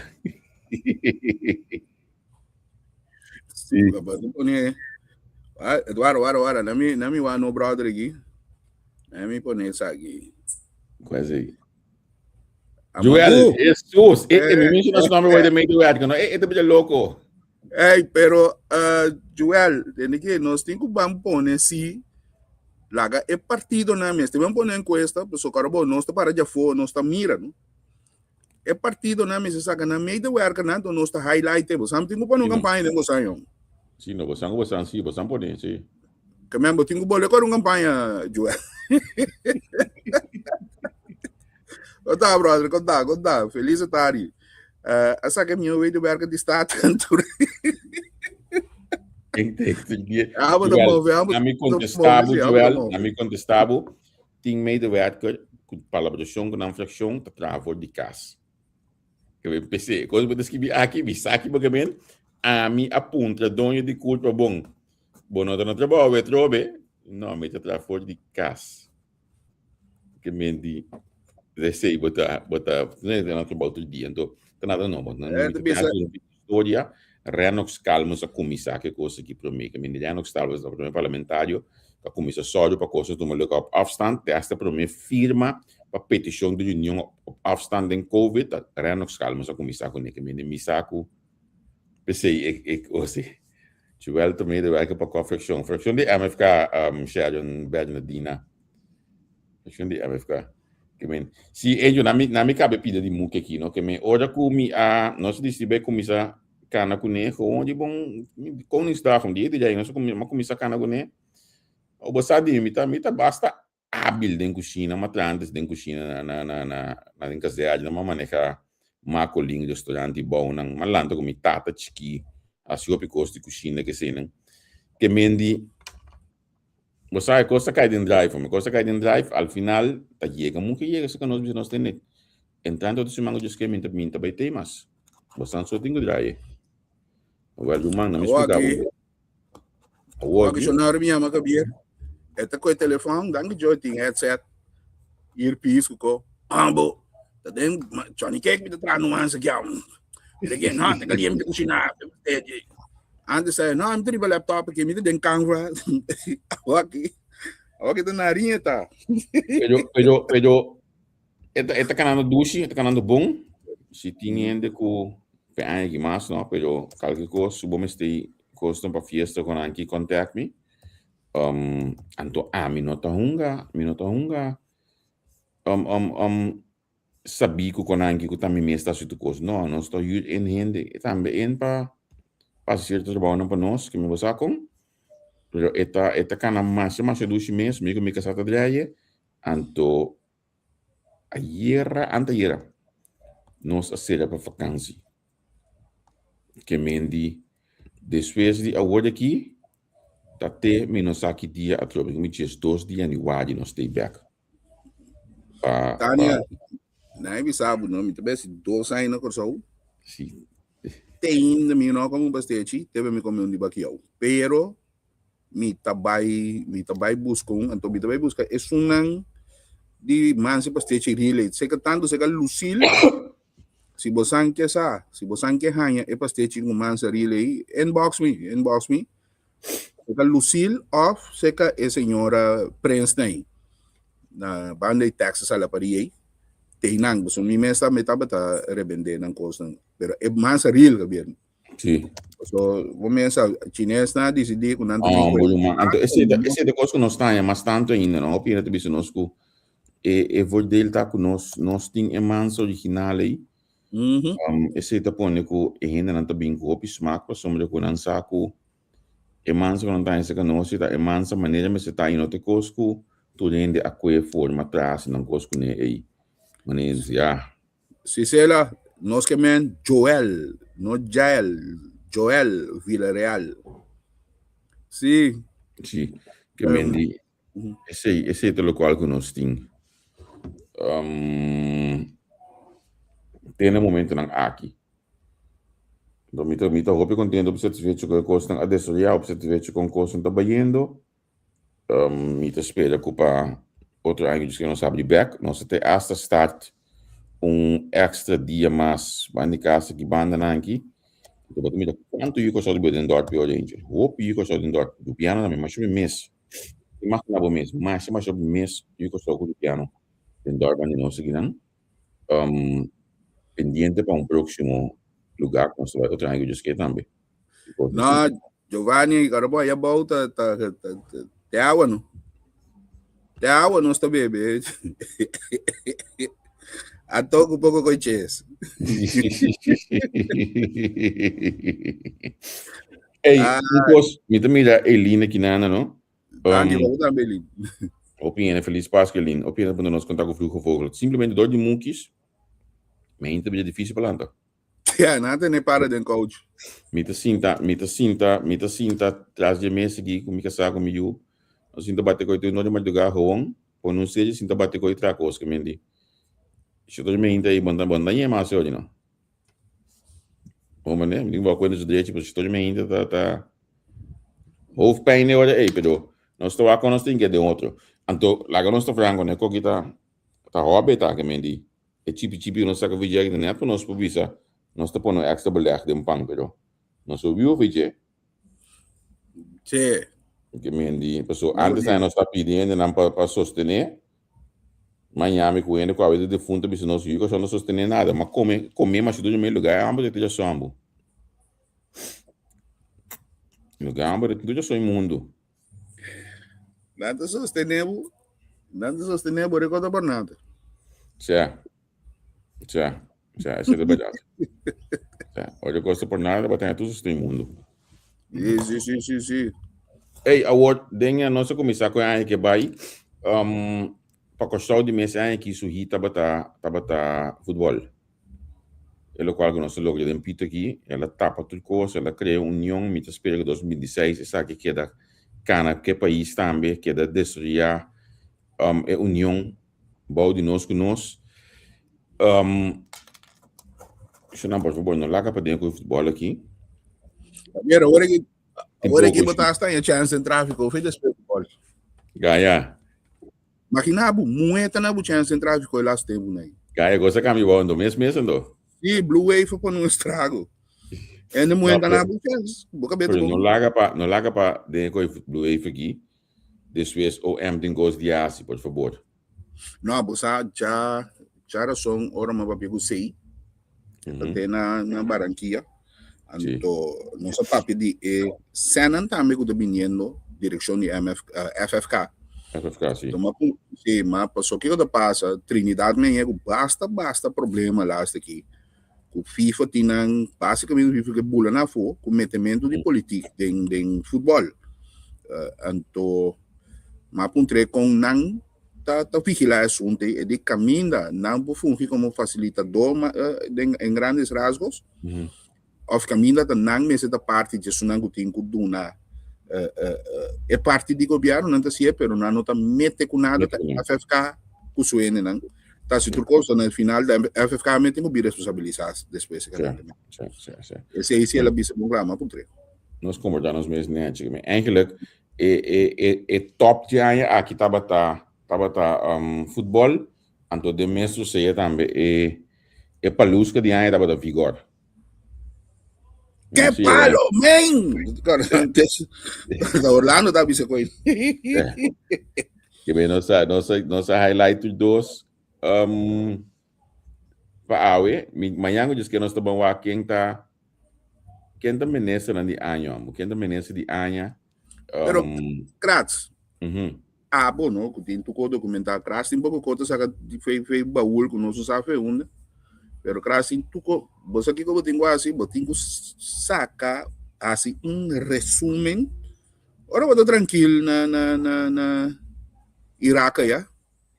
Sí. Pone, ah, Eduardo, wara, wara, nami, nami wa no brother aki. Nami pone esaki. Kwa sei? Joel, Jesus, e, e, mi menciona su nombre hoy de medio werken, no? E, e te bella loco. Ey, pero, uh, Joel, tende que nos tin ku ban pone si. Laga e partidonan mester ben pone encuesta, pasobra ora bo nos ta para djafó, nos ta mira, no? E partidonan mester saca nan medewerkernan, anto nos ta highlight e. Bo sa mi tin cu pone un campaña den bosan, yong. Sí, no, bosan cu bosan, sí, bosan pone, sí. Ke men bo tin cu bolbe core un campaña, Joel. Conta, brother, conta, conta. Feliz tarde. A saca mi medewerker di Staten. Ah, bo ta move, ah, bo ta move, Joel, na mi contesta bo, tin medewerker cu palabracion cu nan fraccion ta traha for di cas. Ke mi pese, cosa bo ta skibi aki, mi sa ki bo ke men, ami a puntra doño di culpa bon, bo no ta na trabao awe atrobe? No, mi ta traha for di cas. Ke men di esei bo ta bo ta na trabou tur dia anto ta nada nobo. No Eh, mi ta ta bisa traha un historia Rennox Calmes a kuminsá ku e kos aki promé ke men di Rennox Calmes ta promé parlamentario ku a kuminsá sòru pa kos a tuma luga op afstand te hasta promé firma pa petishon di reunion op afstand den covid ta Rennox Calmes a kuminsá kuné ke men di mi sa ku p'esei e e kos ei. Joel ta medewerker pa kua frakshon? Frakshon di MFK Sharon Bernadina. Frakshon di MFK. Ke men, si ello na mi na mi kabe pida di muke aki no, ke men ora ku mi a nos disi bai kuminsá kana kuné gewoon di bon Koningsdag un dia di djai nos a kuminsá kana kuné. Bo sa di mi mi ta mi ta basta Abil den kushina, ma tra antes den kushina na na na na den kazèrna, m'a maneha Macolin restaurant i bounan, m'a lanta ku mi tata chikí hasi hopi kos di kushina keseinan. Ke men di, bo sa e kos ta kai den drive, e kos ta kai den drive, al final ta yega mucha yega serka nos bisa nos tene entrante otro siman ku Dios ke mi ta bai tei mas, bo san so tin ku draai e. Wèl ruman, no mi Awor splika aki bo. Awor Awor ki. Shonari mi yama Gabier. E ta koe telefon, danki Joy tin headset, earpiece ku ko. Ambo, ta den Johnny Cake mi ta traha nuansa ki am. Mi ta gen, no, ta kaliente mi ta kusina. Antes sa, no, mi ta riba laptop aki, mi ta den Canva. Awor ki, awor ki ta nariña ta. Pero, pero, pero, E ta, e ta kanando dushi, e ta kanando bon. Si tin hende ku pe aña aki mas, no, pero kalke kos, si bo mester kosnan pa fiesta ku nan aki, contact mi. Um, anto ami no ta hunga, mi no ta hunga um, um, um, sabí ku konanki ku ta mi mes ta hasi tur kos. No, nos ta huur en hende e tambe en pa pa hasi sierto trabounan pa nos, ke mi bo sa kon. Pero e ta, e ta kana masha masha dushi mes, mi ku mi kasá ta draye. Anto ayera, antayera, nos a sera pa vakansi. Ke men di despues di awor di aki ta te mi no sa ki dia atrobe. Mi 12 di januari nos stay back. Pa, Tania, pa... na bisa bo no, mi ta besi 2 aña na Kòrsou. Si. Te ainda mi no come un pastechi, te mi come un di bakiau. Pero mi ta bai mi ta bai buska un anto mi ta bai buska esunnan di Mansi Pastechi Relay seka tanto seka Lucille si bosan ke sa si bosan ke haña e pastechi ku Mansa Relay inbox mi inbox mi seka Lucille of seka e señora Prins nei na banda di Texas ala pari ei teinan pasobra mi mes tambe tabata rebende nan kosnan pero e Mansa Real Gabriel. Sí. So, bo mesa, chines na disidí ku nan ta oh, bolo man. Anto, ese ta, ese ta kos ku nos taña mas tanto ainda, no? Hopi hende ta bisa nos ku e, e voordeel ta ku nos, nos tin e mans original ei. Ese ta pone ku e hendenan ta bin ku hopi smak pasobra ku nan sa ku e mans ku nan taña serka nos ta e mans manera mester ta i no ta e kos ku tur hende a kue forma tras nan kos kuné ei. Manera, ya. Sisela, nos ke men Joel, no Jael, Joel Villarreal. Sí. Sí, ke men di esei, esei ta lokual ku nos tin. Um, te na momentonan aki. Enton mi ta, mi ta hopi kontento, hopi satisfecho ku e kosnan a desaroyá, hopi satisfecho kon kosnan ta bayendo. Mi ta spera ku pa otro aña ku nos habri bek, nos ta te hasta start un extra dia mas banda di kas aki bandanan aki. Bo ta mira kuantu yu kòrsou ta biba den dòrp yu Ranger. Hopi yu kòrsou den dòrp. Rubiano tambe masha hopi mes. Imagina bo mes, masha masha hopi mes yu kòrsou ku rubiano den dòrp banda di nos akinan. Pendiente pa un próksimo lugá ku nos ta bai otro aña ku Dios ke tambe. No, Giovanni, karo bo allá bou ta ta ta te agua no. Te awa nos ta bebe. A toco poco con ches. Ey, ah. Cos, mi ta mira Eline Kinana, no? Danki, um, tambe, Eline. Opinion, feliz Pascua, Eline. Opinion, cuando nos contar con Vroege Vogel. Simplemente door die monkeys, me inta bida difícil pa lanta. Ja, nan tene para den couch. Mi ta sinta, mi ta sinta, mi ta sinta tras di e mesa aki ku mi kasá ku mi yu. Nos sinta bate koi tur nochi madrugá gewoon. Pone un serie sinta bate koi traha kos ke men di. Si otro mi hinta ei bon ta bon ta yema asi ori no. Bon manera, mi tin ku bou kuenta su drechi pasobra si otro mi hinta ta ta hoofdpijn e ora ei pero nos ta wak kon nos tin ke den otro. Anto laga nos ta franko ne koki ta ta hòbi ta ke men di. E chipi chipi ku nos saka for dje aki ta nèt pa nos por bisa nos ta pone un èkstra beleg den pan pero nos por biba for dje. Che. Ke men di paso antes aña nos ta pidi hendenan pa pa sostené maña mi ku hende ku awe ta defuntu a bisa nos yu kashon no sostené nada ma kome kome masha dushi mei lugá e hamber ta djasombu lugá e hamber ta djasombu mundu. Nan ta sostené bo, nan ta sostené bo rekòrda pa nada. Tja, tja, tja, esei ta bèrdat. Tja, ora kos ta por nada, bo ta haña tur sosten mundu. Sí, sí, sí, sí, sí. Ey, awor, den e nos a kuminsá ku e aña ke bai, um, pa Kòrsou di mes e aña aki su hit tabata, tabata futbòl. E lokual ku nos a logra den pito aki, el a tapa tur kos, el a krea un union, mi ta spera ku 2026 esaki keda kana ku e pais tambe, keda desaroyá e union bou di nos ku nos. Shonnan por fabor no laga paden ku e futbòl aki. Mira, ora ki ora ki bo ta hasta haña chèns den tráfiko, of e despues futbòl? Gaya. Imagina bo, muhe ta na bo chèns den tráfiko e las tempu nei. Gaya, gosa kambia bo ando mes mes ando. Sí, Blue Wave a pone un estrago. En de muhe ta na bo chèns, bo kabes ta Pero no bon. laga pa, no laga pa den e koe Blue Wave aki, despues OM tin kos di hasi, por fabor. No, bo sa dja, dja rason ora mi a papia ku Sei, e ta te na, na Barranquilla. Anto nos a papia di e sènnan tambe ku ta biniendo direkshon di MF, FFK. FFK, si. Anto m'a pun, si, ma paso kiko ta pasa, Trinidad mi a yega ku basta, basta problema laatste aki, ku FIFA tin nan, basikamente FIFA ke bula nan afó ku metementu di politik den, den futbòl. Anto m'a puntr'é kon nan ta ta vigilá e asuntu ei, e di kaminda nan por fungi komo fasilitador ma den en grandes rasgos, òf kaminda ta nan mester ta parti di esunnan ku tin ku duna e parti di gobièrnu nan ta hasié pero nan no ta mete ku nada ta FFK ku su hendenan ta hasi tur kos na final ta FFK mes tin ku bin responsabilisá despues esei si el a bisa bon kla ma puntr'é. Nos komportá nos mes nèchi. Eigenlijk e e e e top di aña aki tabata tabata um, futbol, anto den mes rosea tambe e e paluska di aña tabata Vigor. ¡Qué Sí, palo, men! Antes, Orlando ta bisa koy. Que nos a nos a nos a highlight tur dos um, pa awe, mi mañan ku djis ke nos ta ban wak ken ta ken ta ministernan di aña amo, ken ta minister di aña. Pero Um, Krats, mhm. abo no, ku tin tuko dokumentá, Krats tin poko kos ta saka di fe fe baul ku nos no sa fe unda. Pero Krats tin tuko, bo sa kiko bo tin ku hasi? Bo tin ku saka hasi un resumen. Ora bo ta trankil na na na na Irak ya.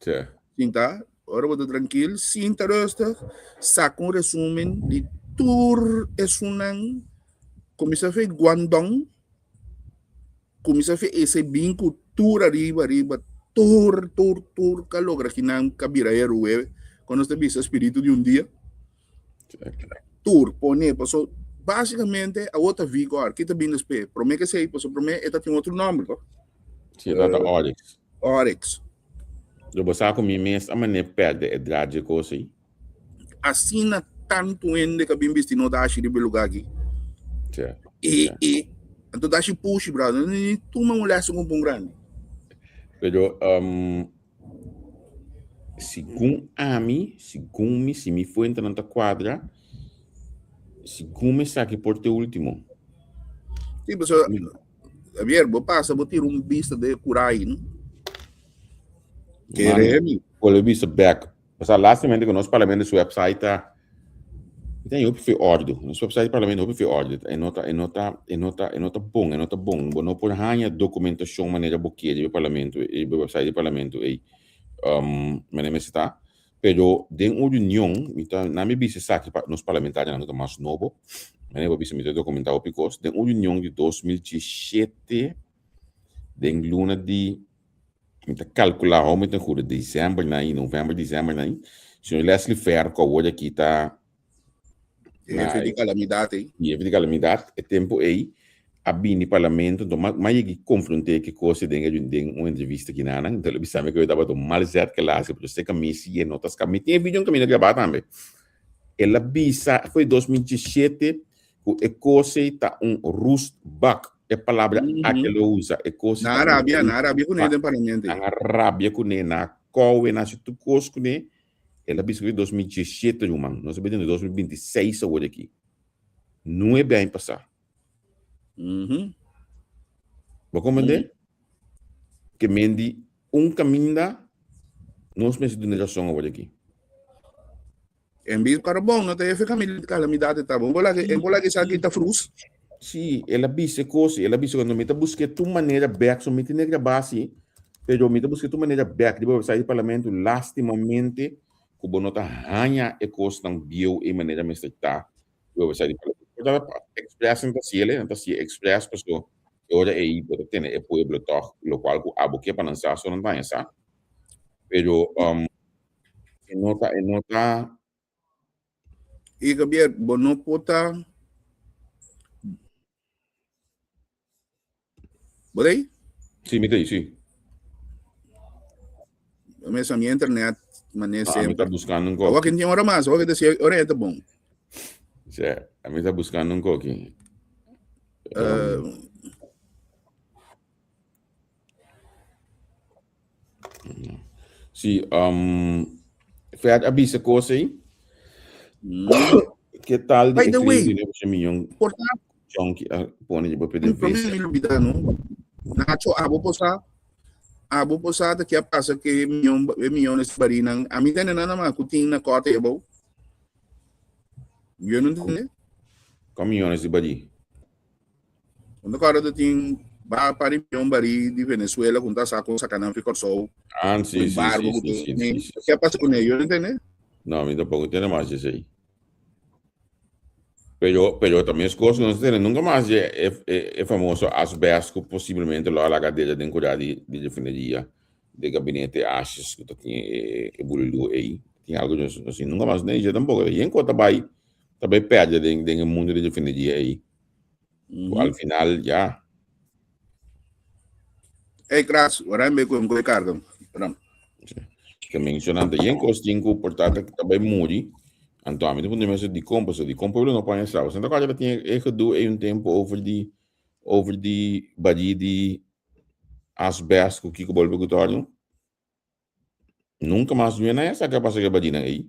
Sí. Sinta, ora bo ta trankil, sinta rustig, saka un resumen di tur esunnan kuminsá fe Guangdong, kuminsá fe ese bin ku tur ariba ariba, tur tur tur ka logra kinan ka bira heroe, kon nos ta bisa spiritu di un dia. Tur pone paso básicamente awor ta Vigor, ki ta bin despues? Promé ke esei, paso promé e ta tin otro nòmber to. Sí, e ta Oryx. Oryx. Lo bo sa ku mi mes a manera pèrdè e draad dje kos ei? Asina tantu hende ka bin bisti no dashi riba e lugá aki. Sí. E, e, anto dashi pushi, brother. Ni tuma un lès ku un grandi. Pero, um, segun ami, segun mi, si mi fuentenan ta kuadra, segun mi esaki por ta e último. Sí, pasobra, Javier, bo pasa, bo tira un bista den e kura ahi, no? Kere mi. Bolbe bisa bek. Pasá lastimamente ku nos parlamento su website ta mi ta hopi fe ordu. Nos website di parlamento hopi fe ordu. E no ta e no ta e no ta e no ta bon, e no ta bon. Bo no por haña dokumentashon manera bo kier riba e parlamento riba e website di parlamento ei. Um, manera mester ta. Pero den un reunion mi ta nan mi bisa esaki pa nos parlamentarionan ku ta mas nobo. Manera bo bisa mi ta dokumentá hopi kos. Den un reunion di 2017 den luna di Mi ta calcula ho mi ta jura december na i november december na i señor Leslie Fer cu awor aki ta Jefe di calamidad ei. Jefe di calamidad e tempo ei a bini parlamento enton ma yegi confronte ki cos den e den un entrevista ki nan enton el a bisa mi cu e tabata un mal zet ke el a haci pero seca mi si e no ta scapa mi tin e video un caminda graba tambe el a bisa foi 2017 Ku e kos ei ta un rustbak. E palabra aki lo usa. E kos ei ta un rustbak. Nan a rabia kuné den parlamento. Nan a rabia kuné, nan a kouwe, nan a hasi tur kos kuné. El a bisa ku e 2017 ruman. Nos a bini na 2026 awor aki. Nuebe aña pasá. Bo komprendé? Ke men di un kaminda nos mester duna rason awor aki. En bis carbon no ta efe calamidad ta bon. Bola en bola que sa kita frus. Sí, el a bisa cos, el a bisa cuando mi ta busque tu manera back, so mi tiene grabá sí, pero mi ta busque tu manera back riba website di parlamento, lastimamente ku bo no ta haña e kosnan bieu e manera mester ta riba website di parlamento. Por ta express nan ta hasiel, nan ta hasié express paso e ora ei bo ta tene e pueblo tòg, lokual ku abo ke pa nan sa, so nan ta haña sa. Pero um, E no ta, e no ta. Y Gabriel, bo no por ta. Bo ta ahí? Sí, mi ta ahí, sí. Mesa mi internet, mané Ah, mi ta semper. buscando un Awor koki. que tin ora mas, awor que decía, ora ta bon. Sí, a mi ta buscando un koki. Uh, Sí, um, Fred a bisa kos ei. Mm. Ke tal di By the way, e cliente miyon porta jonkie a pone di un PDVSA. prome mi lubida no. Nacho abo posa abo posa ta kia pasa ke miyon e miyones barinan. A mi tene nada mas ku tin na korte ebo. Yo no entiende. Kon miyones di bari? Unda kòrda ta tin ba par di mion barí di Venezuela ku ta sa ku saka nan fi Kòrsou. Ah, sí, sí, Embargo sí, ku sí, sí, tin. sí, sí. Ke a pasa kuné? Yo no entendé. No, mi tampoco entiende mas esei. Pero, pero también es cosa no se tiene nunca mas e, e, e, e famoso asbest ku posiblemente lo a laga deda den kurá di, di refineria de gabinete Asjes ku ta tin e, e bululú ei. Tin algo no, no sé, nunca mas nee, tampoco. Yen ko ta bai, ta bai perde den, den e mundo di refineria ei. Mm -hmm. Al final, ya. Hey, Kras, ora me ku ku carga. Ram. Ke mencionando yen kos tin ku portata ta bai muri. Anto a mi te mensen di kom, paso di kom pueblo no paña sa. Santa Clara tin e gedoe e un tempo over di over di bari di asbest ku kiko bolbe ku torno. Nunca mas mi na esa ka pasa ke bari nan ei.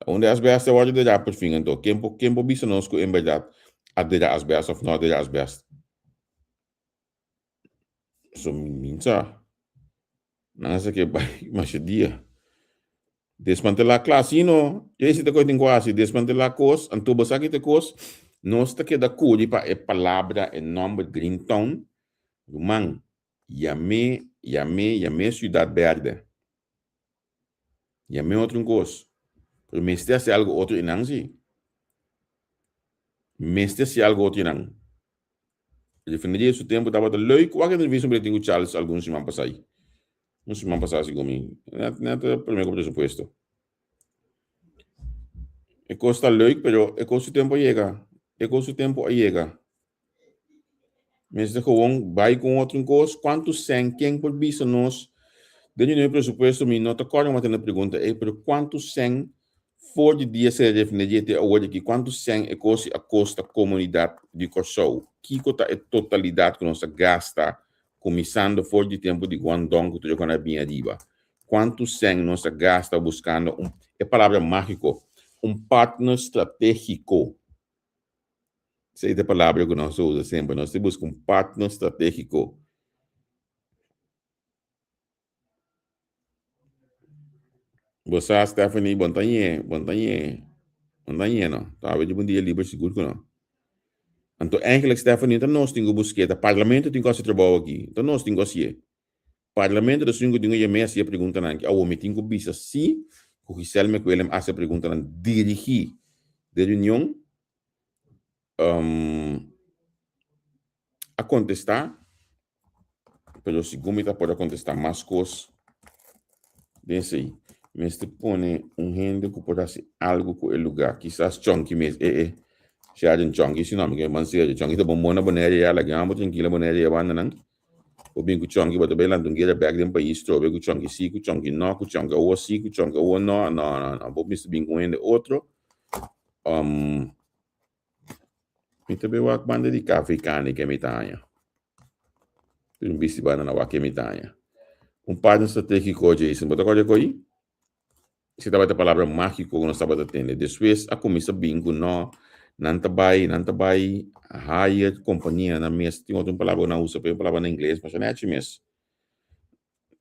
Unda e asbest a wòrdu derá por fin anto? Ken por ken por bisa nos ku en bèrdat a derá asbest òf no a derá asbest? So mi sa. Nan a sa ke bai masha dia. Desmantelá kla si no. Esei ta kos tin ku hasi, desmantelá kos. Anto bo sa ki ta e kos? Nos ta keda kuri pa e palabra, e nòmber Greentown. Ruman, yam'é, yam'é, yam'é Siudat Bèrdè. Yam'é otro un kos. Pero mester hasi algo otro einan si. Mester hasi algo otro einan. Refineria su tempo tabata leuk. Wak entrevista mi tin ku Charles algun siman pasai. Un siman pasá segun mi. Net net promé ku presupuesto. E kos ta leuk pero e kos su tempo a yega. E kos su tempo a yega. Mester gewoon bai ku un otro kos. Kuantu sèn ken por bisa nos den di nuevo presupuesto mi no ta kòrda mi a tene pregunta ei pero kuantu sèn for di dia sera refineria te awor aki kuantu sèn e kos a kosta komunidat di Kòrsou? Kiko ta e totalidat ku nos a gasta kuminsando for di tempu di Guandong ku tur e kònde a bini ariba? Kuantu sèn nos a gasta buskando un e palabra mágiko un partner stratégiko? Esei ta e palabra ku nos ta usa semper. Nos ta buska un partner stratégiko. Bo sa Stephanie, bon ta ñe, bon ta ñe, bon ta ñe no. Ta awe di un dia liber sigur ku no. Anto eigenlijk Stephanie, ta nos tin ku busk'é, ta parlamento tin ku hasi trabou aki, ta nos tin ku hasié. Parlamento ta esun ku tin ku yam'é hasi e preguntanan aki. Awor mi tin ku bisa si ku Giselle McWilliam hasi e preguntanan dirigí den reunion. A kontestá, pero segun mi ta por a kontestá mas kos den esei. Mester pone un hende ku por hasi algu ku e lugá, kisas Chonky mes, e e Sheldon Chonky si no, mi ke ban serio, Chonky ta bon bon na Bonaire ya, laga amo trankil na Bonaire ya banda nan. Bo bin ku Chonky, bo ta bai lanta un guera bèk den pais trobe ku Chonky si, ku Chonky no, ku Chonky awor si, ku Chonky awor no, no, no, no, bo mester bin ku un hende otro. Mi ta bay wak banda di Cafe Cani ke mi ta haña. Tin un bisti banda na wak ke mi ta haña. Un partner strategico, Jason. Bo ta acorda cu ayi? Esei tabata e palabra magico cu nos tabata tende. Despues a cuminsa bin cu no, nan ta bay, nan ta bay hire compania nan mes. Tin otro un palabra cu nan usa, pero e palabra na ingles, masha nechi mes.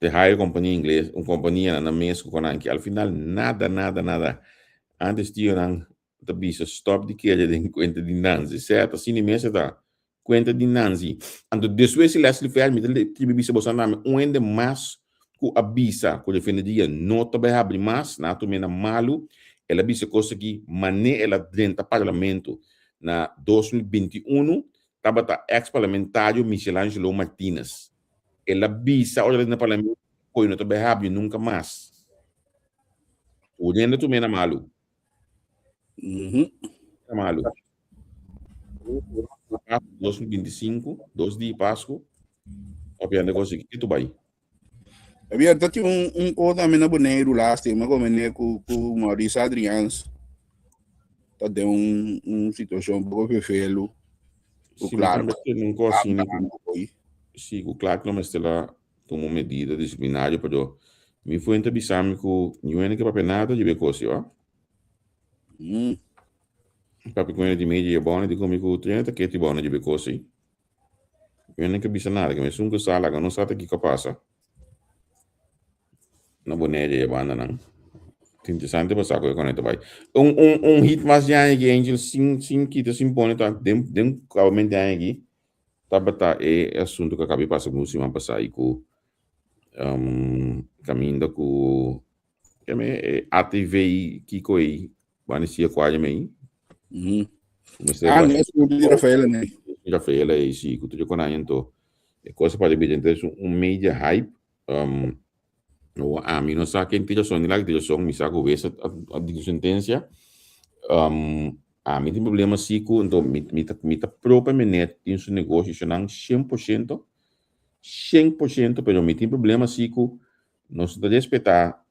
Te hire compania ingles, un compania nan mes cu nan ki. Al final nada, nada, nada. Antes tionan ta bisa stop di kere den kuenta di Nanzi. Sèt, asina i mes e ta. Kuenta di Nanzi. Anto despues di Leslie Fer, mi ta tribi bisa boso nami un hende mas ku a bisa ku refineria no ta bai habri mas, nan a tum'é na malu. El a bisa kos aki mané el a drenta parlamento na 2021, tabata eks parlamentario Michelangelo Martinez. El a bisa ora el a drenta parlamento ku no ta bai habri nunka mas. Tur hende a tum'é na malu. Malu. 2025, dos di Pasku, papiando kos aki, kitu bai? Javier, ta tin un, un kos tambe na Boneiru lástima ku meneer ku, ku Maurice Adriaans ta den un, un situashon poko fefelu. Ku Si, mi Clark tambe tende un kos asina ku, hablando hoy. si, ku Clark lo mester a tuma un medida disiplinario, pero mi fuente a bisa mi ku niun hende ke papia nada riba e kos yo a. Papia ku hende di media e bòne di komi ku otro hende ta keti bòne riba e kos ei. Niun hende ke bisa nada, ke mesun ku sa laga no sa ta kiko a pasa na Bonaire e bandanan. Ta interesante pa sa ku e konekta bai. Un un un hit mas di aña aki Angel sin sin kita sin pone ta den den kabamente aña aki tabata e asunto ku a kaba di pasa ku siman pasá i ku kaminda ku e ATV kiko ei banda sia kuaria mei. Mester Ah, no, asunto di Rafaela nei. Rafaela ei si ku tur e konai anto e cosa para bira entonces un media hype No, ami no sa ken tira son ni laga tira son, mi sa ku wes a dikta sentensia. Ami tin problema si ku anto mi mi ta mi ta pro pa meneer tin su negoshi-shonnan 100%, 100%, pero mi tin problema si ku nos no ta respetá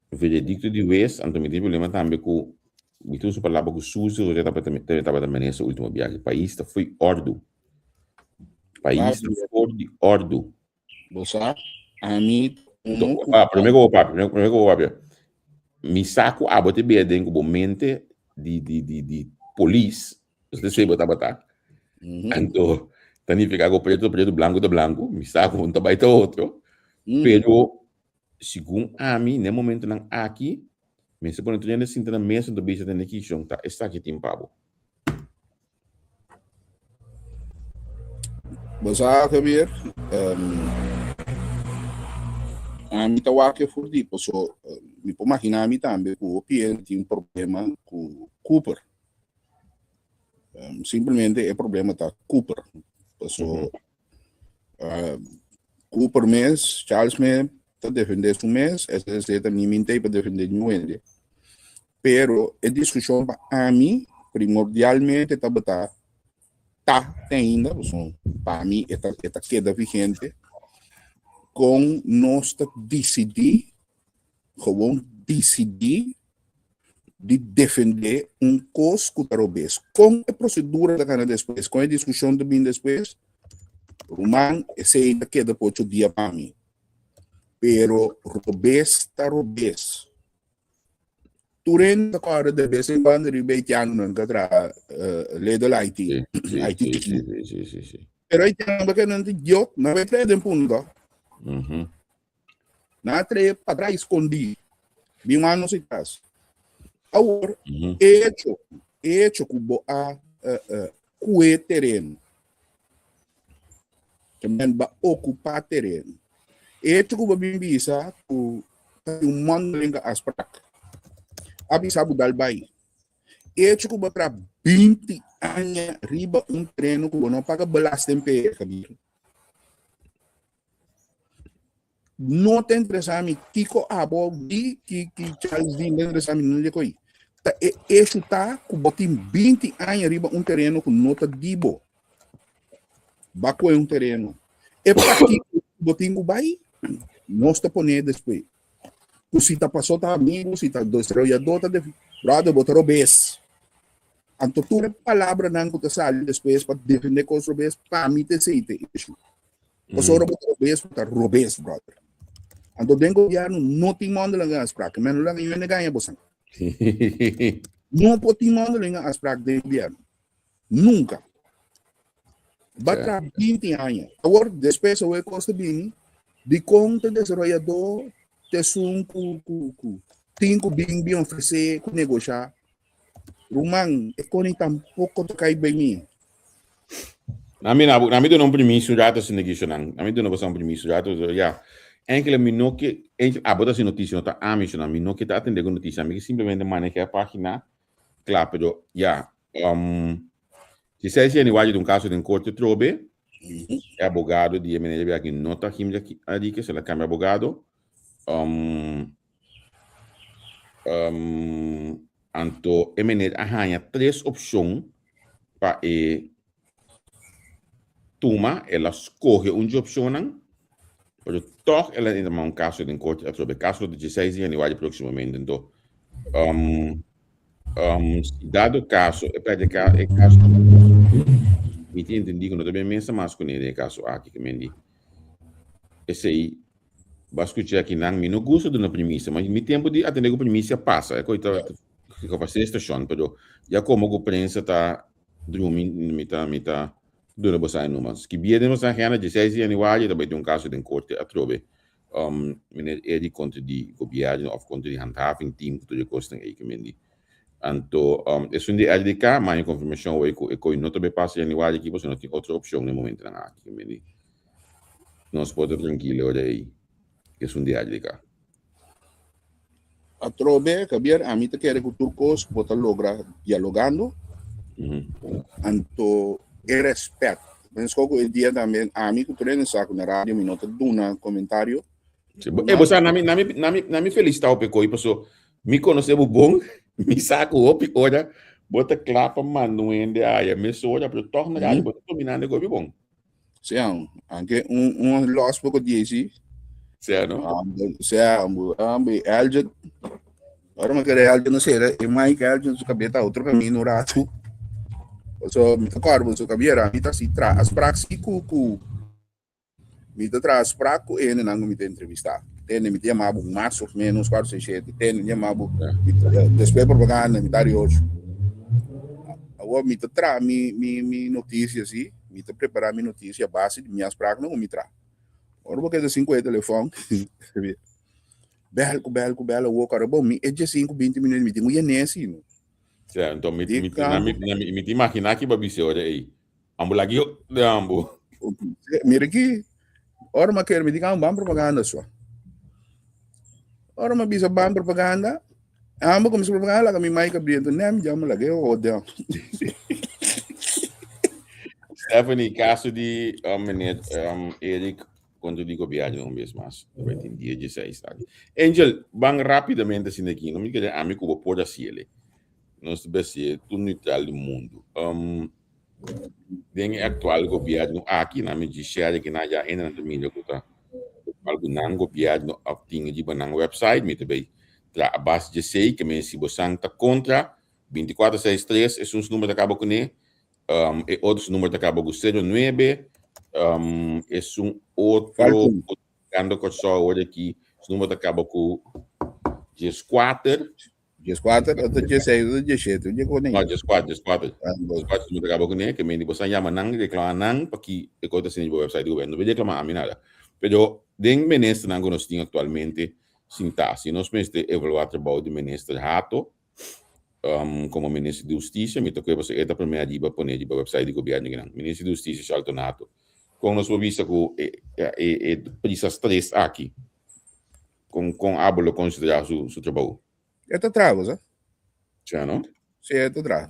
veredikto di wes, anto mi tin problema tambe ku mi tin usa palabra ku sucio ku tabata tabata menester ultimo biaha. Pais ta fo'i òrdu. Pais ta for di òrdu. Bo sa, ami unu ku. Ah, promé ku bo papia, promé ku bo papia. Mi sa ku abo te bira den ku bo mente di di di di polis, nos te bo tabata. Anto ta nifiká ku pretu ta pretu, blanku ta blanku, mi sa ku un ta bai ta otro. Pero segun ami, na e momentonan aki, mester pone tur hende sinta na mesa anto bisa tende kishon ta esaki tin pa bo. Bo sa, Javier, um, ami ta wak for di, paso mi por imagina mi tambe ku hopi hende tin problema ku Cooper. Um, simplemente e problema ta Cooper. Paso Cooper mes, Charles mes ta defende su mes, SSC ta ni minte pa defende niun hende. Pero e discusion pa ami primordialmente tabata ta te ainda, pasobra pa mi e ta, e ta keda vigente, con nos ta dicidi, gewoon dicidi di defende un cos cu ta robes. Con e procedura ta cana despues, con e discusion ta bin despues, ruman, esey ta keda pa ocho dia pa mi. Pero robes ta robes. Tur hende ta kòrda de bes en kuando riba haitianonan ta traha Lidl Haiti. Haiti chikitu. Pero haitianonan ta keda nan ta idiot, nan bai traha den punto. Nan a traha patras skondí. Bin wak nos atras. Awor, hecho, hecho ku bo a kue tereno, ke men ba okupá tereno. Hecho ku bo bin bisa ku ta tin un mondelinge afspraak, a bisa bo dal bai. Hecho ku bo tra 20 aña riba un tereno ku bo no paga belasting p'e, Javier. No ta interesá mi kiko abo di, ki ki Charles di, no ta interesá mi nunca koi. Ta e hecho ta ku bo tin 20 aña riba un tereno ku no ta di bo. Ba kohe un tereno. E pakiko bo tin ku bai, nos ta pone despues. Ku si ta pasó ta amigo, si ta desaroyadó ta def, brother bo ta robes. Anto tur e palabranan ku ta sali despues pa defende kos robes, pa mi ta esei ta e issue. Pasobra bo ta robes, bo ta robes, brother. Anto den gobierno no tin mondeling afspraak. Men no laga yende gaña bosan. No por tin mondeling afspraak den gobierno. Nunca. Ba tra 20 aña. Awor, despues awor e kos ta bini, dikon ta desaroyadó ta esun ku ku ku tin ku bin bin ofresé ku negoshá? Ruman, e koni tampoko ta kai bei mi. Na mi na na mi duna un permiso un rato asina ki shonan. Na mi duna boso un permiso un rato, ya. Enkele mi no ke, enkele abo ta hasi noticia, no ta ami shonan. Mi no ke ta atende ku noticia. Mi ke simplemente maneha e pagina, kla. Pero ya, si seis januari ta un kaso den korte trobe, e abogado di e meneer di aki no ta Jimmy Arique, se la kambia abogado. Anto e meneer a haña tres opshon pa e tuma, el a skohe un dje opshonnan, pero tòg el a entrama un kaso den korte atrobe. E kaso lo ta dieseis di yanüari próksimamente. Anto, si dado kaso e pèrdè e kaso, mi tin entendí ku no ta bin mesa mas kuné den e kaso aki, ke men di esei Bo a skucha aki nan, mi no gusta duna primisia, ma mi tempu di atende ku primisia pasa. E koi ta kapasé stashon, pero ya komo ku prensa ta drumi, mi ta mi ta duna boso e numa. Skibia den boso agenda, dieseis di yanüari ta bai tin un kaso den korte atrobe. Meneer Eddy kontra di gobièrnu òf kontra di handhaving team ku tur e kosnan ei ke men di. Anto esun di RDK manda konfirmashon awor ku e koi no ta bai pasa yanüari aki pasobra no tin otro opshon na e momentunan aki ke men di. Nos por ta trankilo ora ei. Esun di RDK. Atrobe, Javier, ami ta kere ku tur kos bo ta logra dialogando. Anto e rèspèt. Meskos ku e dia tambe ami ku tur hende sa ku na radio mi no ta duna komentario. E bo sa, na mi, na mi, na mi, na mi felisitá hopi koi paso mi konosé bo bon, mi sa ku hopi ora bo ta kla pa manda un hende aya mesora, pero tòg na radio bo ta dominando e koi bon. Sea, anke un un los poco di sí. Sea, no? Sea, ambu, ambu, Elgin. Ahora me quedé Elgin no sé, e Mike Elgin su cabeza otro camino rato. So, mi ta corbo su cabeza, mi ta si tra, afspraak si ku ku mi ta tra afspraak ku ene nan ku mi ta entrevista. Tende mi ta yama bo mas of menos cuatro seis siete, tende mi yama bo despues propaganda mi ta di ocho. Awor mi ta tra mi mi mi noticia si. Mi ta prepará mi notisia a base di mi afspraaknan ku mi traha. Ora bo keda sin ku e telefòn, bèl ku bèl ku bèl awor kòrda bo, mi e diesinku binti minüt mi tin ku yen'é si no. Sea, enton mi mi mi mi mi ta imaginá ki bo a bisa ora ei. Ambo lagi yo de ambo. Mira aki, ora mi a kere mi di ban propaganda sua. Ora mi a bisa ban propaganda, Amo kuminsá propaganda laga mi mic abriendo. Nee, mi jama laga e hode. Stephanie, caso di um, meneer um, Eric contra di gobierno un vez mas. Lo tin dia 16 aki. Angel, van rápidamente asina aki. No mi kere ami ku bo por hasiele. Nos ta besi tur neutral di mundo. Um, Den e aktual gobièrnu aki nan mi dje share ki nan ya hendenan ta mira ku ta algu nan gobièrnu a tin riba nan website mi ta bay traha a base dje esei ke men si bosan ta kontra 24 6 3 esun su number ta kaba kuné e otro su number ta kaba ku sero nuebe esun otro ku ta bukando Kòrsou awor aki su number ta kaba ku 14. 14, otro 16, otro 17, un dje No, 14, 14. 14 mi ta kaba kuné, ke mende boso a yama nan, reklama nan pa ki e kos ta asina riba website di gobièrnu. No por reklama ami nada. Pero den ministernan ku nos tin aktualmente, sintá. Si nos mester evaluá trabou di minister Hato komo minister di hustisia, mi ta kue pasobra e ta promé ariba pone riba website di gobièrnu kinan. Minister di hustisia Shalton Hato. Kon nos por bisa ku e e prisa stres aki? Kon kon abo lo konsiderá su su trabou? E ta traha, sa? Sa no? Sí, e ta traha.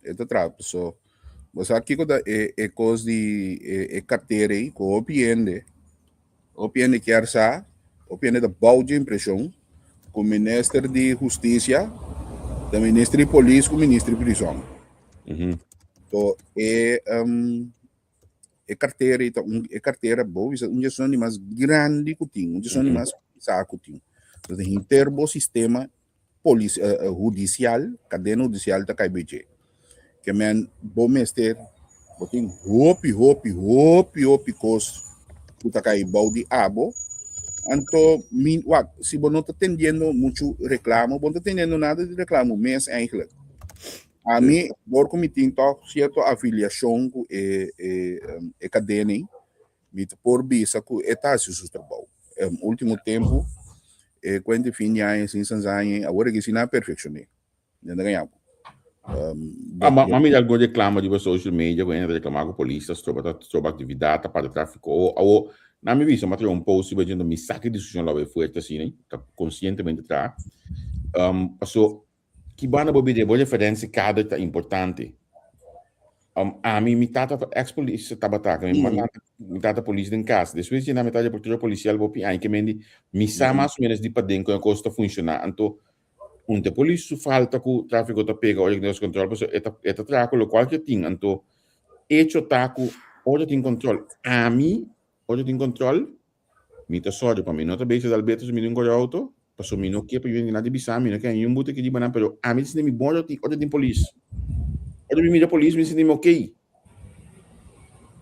E ta traha, so bo sa kiko ta e e kos di e e kartera ei ku hopi hende, hopi hende kier sa, hopi hende ta bou dje impreshon ku minister di hustisia ta minister di polis ku minister di prison. So e e kartera ei ta un e kartera bo bisa un dje esun di mas grandi ku tin, un dje esun di mas pisá ku tin. Entonces henter bo sistema polis hudisial, kadena hudisial ta kai beche. Ke men bo mester bo tin hopi hopi hopi hopi kos ku ta kai bou di abo. Anto mi wak si bo no ta tendiendo muchu reklamo, bo no ta tendiendo nada di reklamo mes eigenlijk. Ami dor ku mi tin tòg sierto afiliashon ku e e e kadena ei, Mi ta por bisa ku e ta hasi su trabou. Ultimo tempu e kuenta fin di aña sin sansaña awor e kisi na perfekshoné. Den ta gaña bo. Ah, ma ma mira algun reklamo riba social media ku hende ta reklamá ku polis ta stroba ta stroba aktividat ta para tráfiko. O awo na mi bisa mi a traha un post riba dje mi sa ki diskushon lo a bai fuerte asina ta konsientemente traha. Paso Ki banda bo bira e bo referensia kader ta importante. Ami, mi tata ta ex polis tabata, mi mama mi tata polis den kas. Despues di nan mi ta reportero polisial hopi aña ke mendi mi sa mas o menos di paden kon e kos ta funshoná. Anto un ta e polis su falta ku trafiko ta pega ora ku tin kontrol pasobra e ta e ta traha ku lokual ke tin. Anto echo ta ku ora tin kontrol ami ora tin kontrol Mi ta sorry pa mi no ta bezig dal beter si mi tin kore auto, paso mi no ke pa yu hende bisa mi, no ke haña un bute ki riba nan, pero ami ta sinti mi bon ora tin polis. Ora mi mira polis mi sinti mi ok.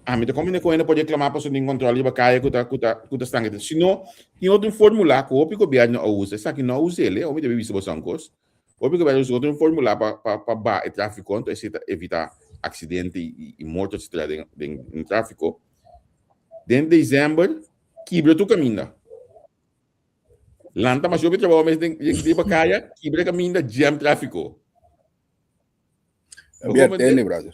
Ami ta komprende ku hende por reklama paso tin kontrol riba kaya ku ta ku ta ku ta stanka. Si no, tin otro formula ku hopi gobièrnu a usa, esaki no a us'el, hopi ta bisa boso un kos. Hopi gobièrnu a usa otro formula pa pa pa baha e trafiko, anto esei ta evita aksidente i i morto etsetera den den trafiko. Den december kibra tur caminda. Lanta mas hopi trabou mes den riba kaya, kibra caminda, jam tráfico. Había tele, brother.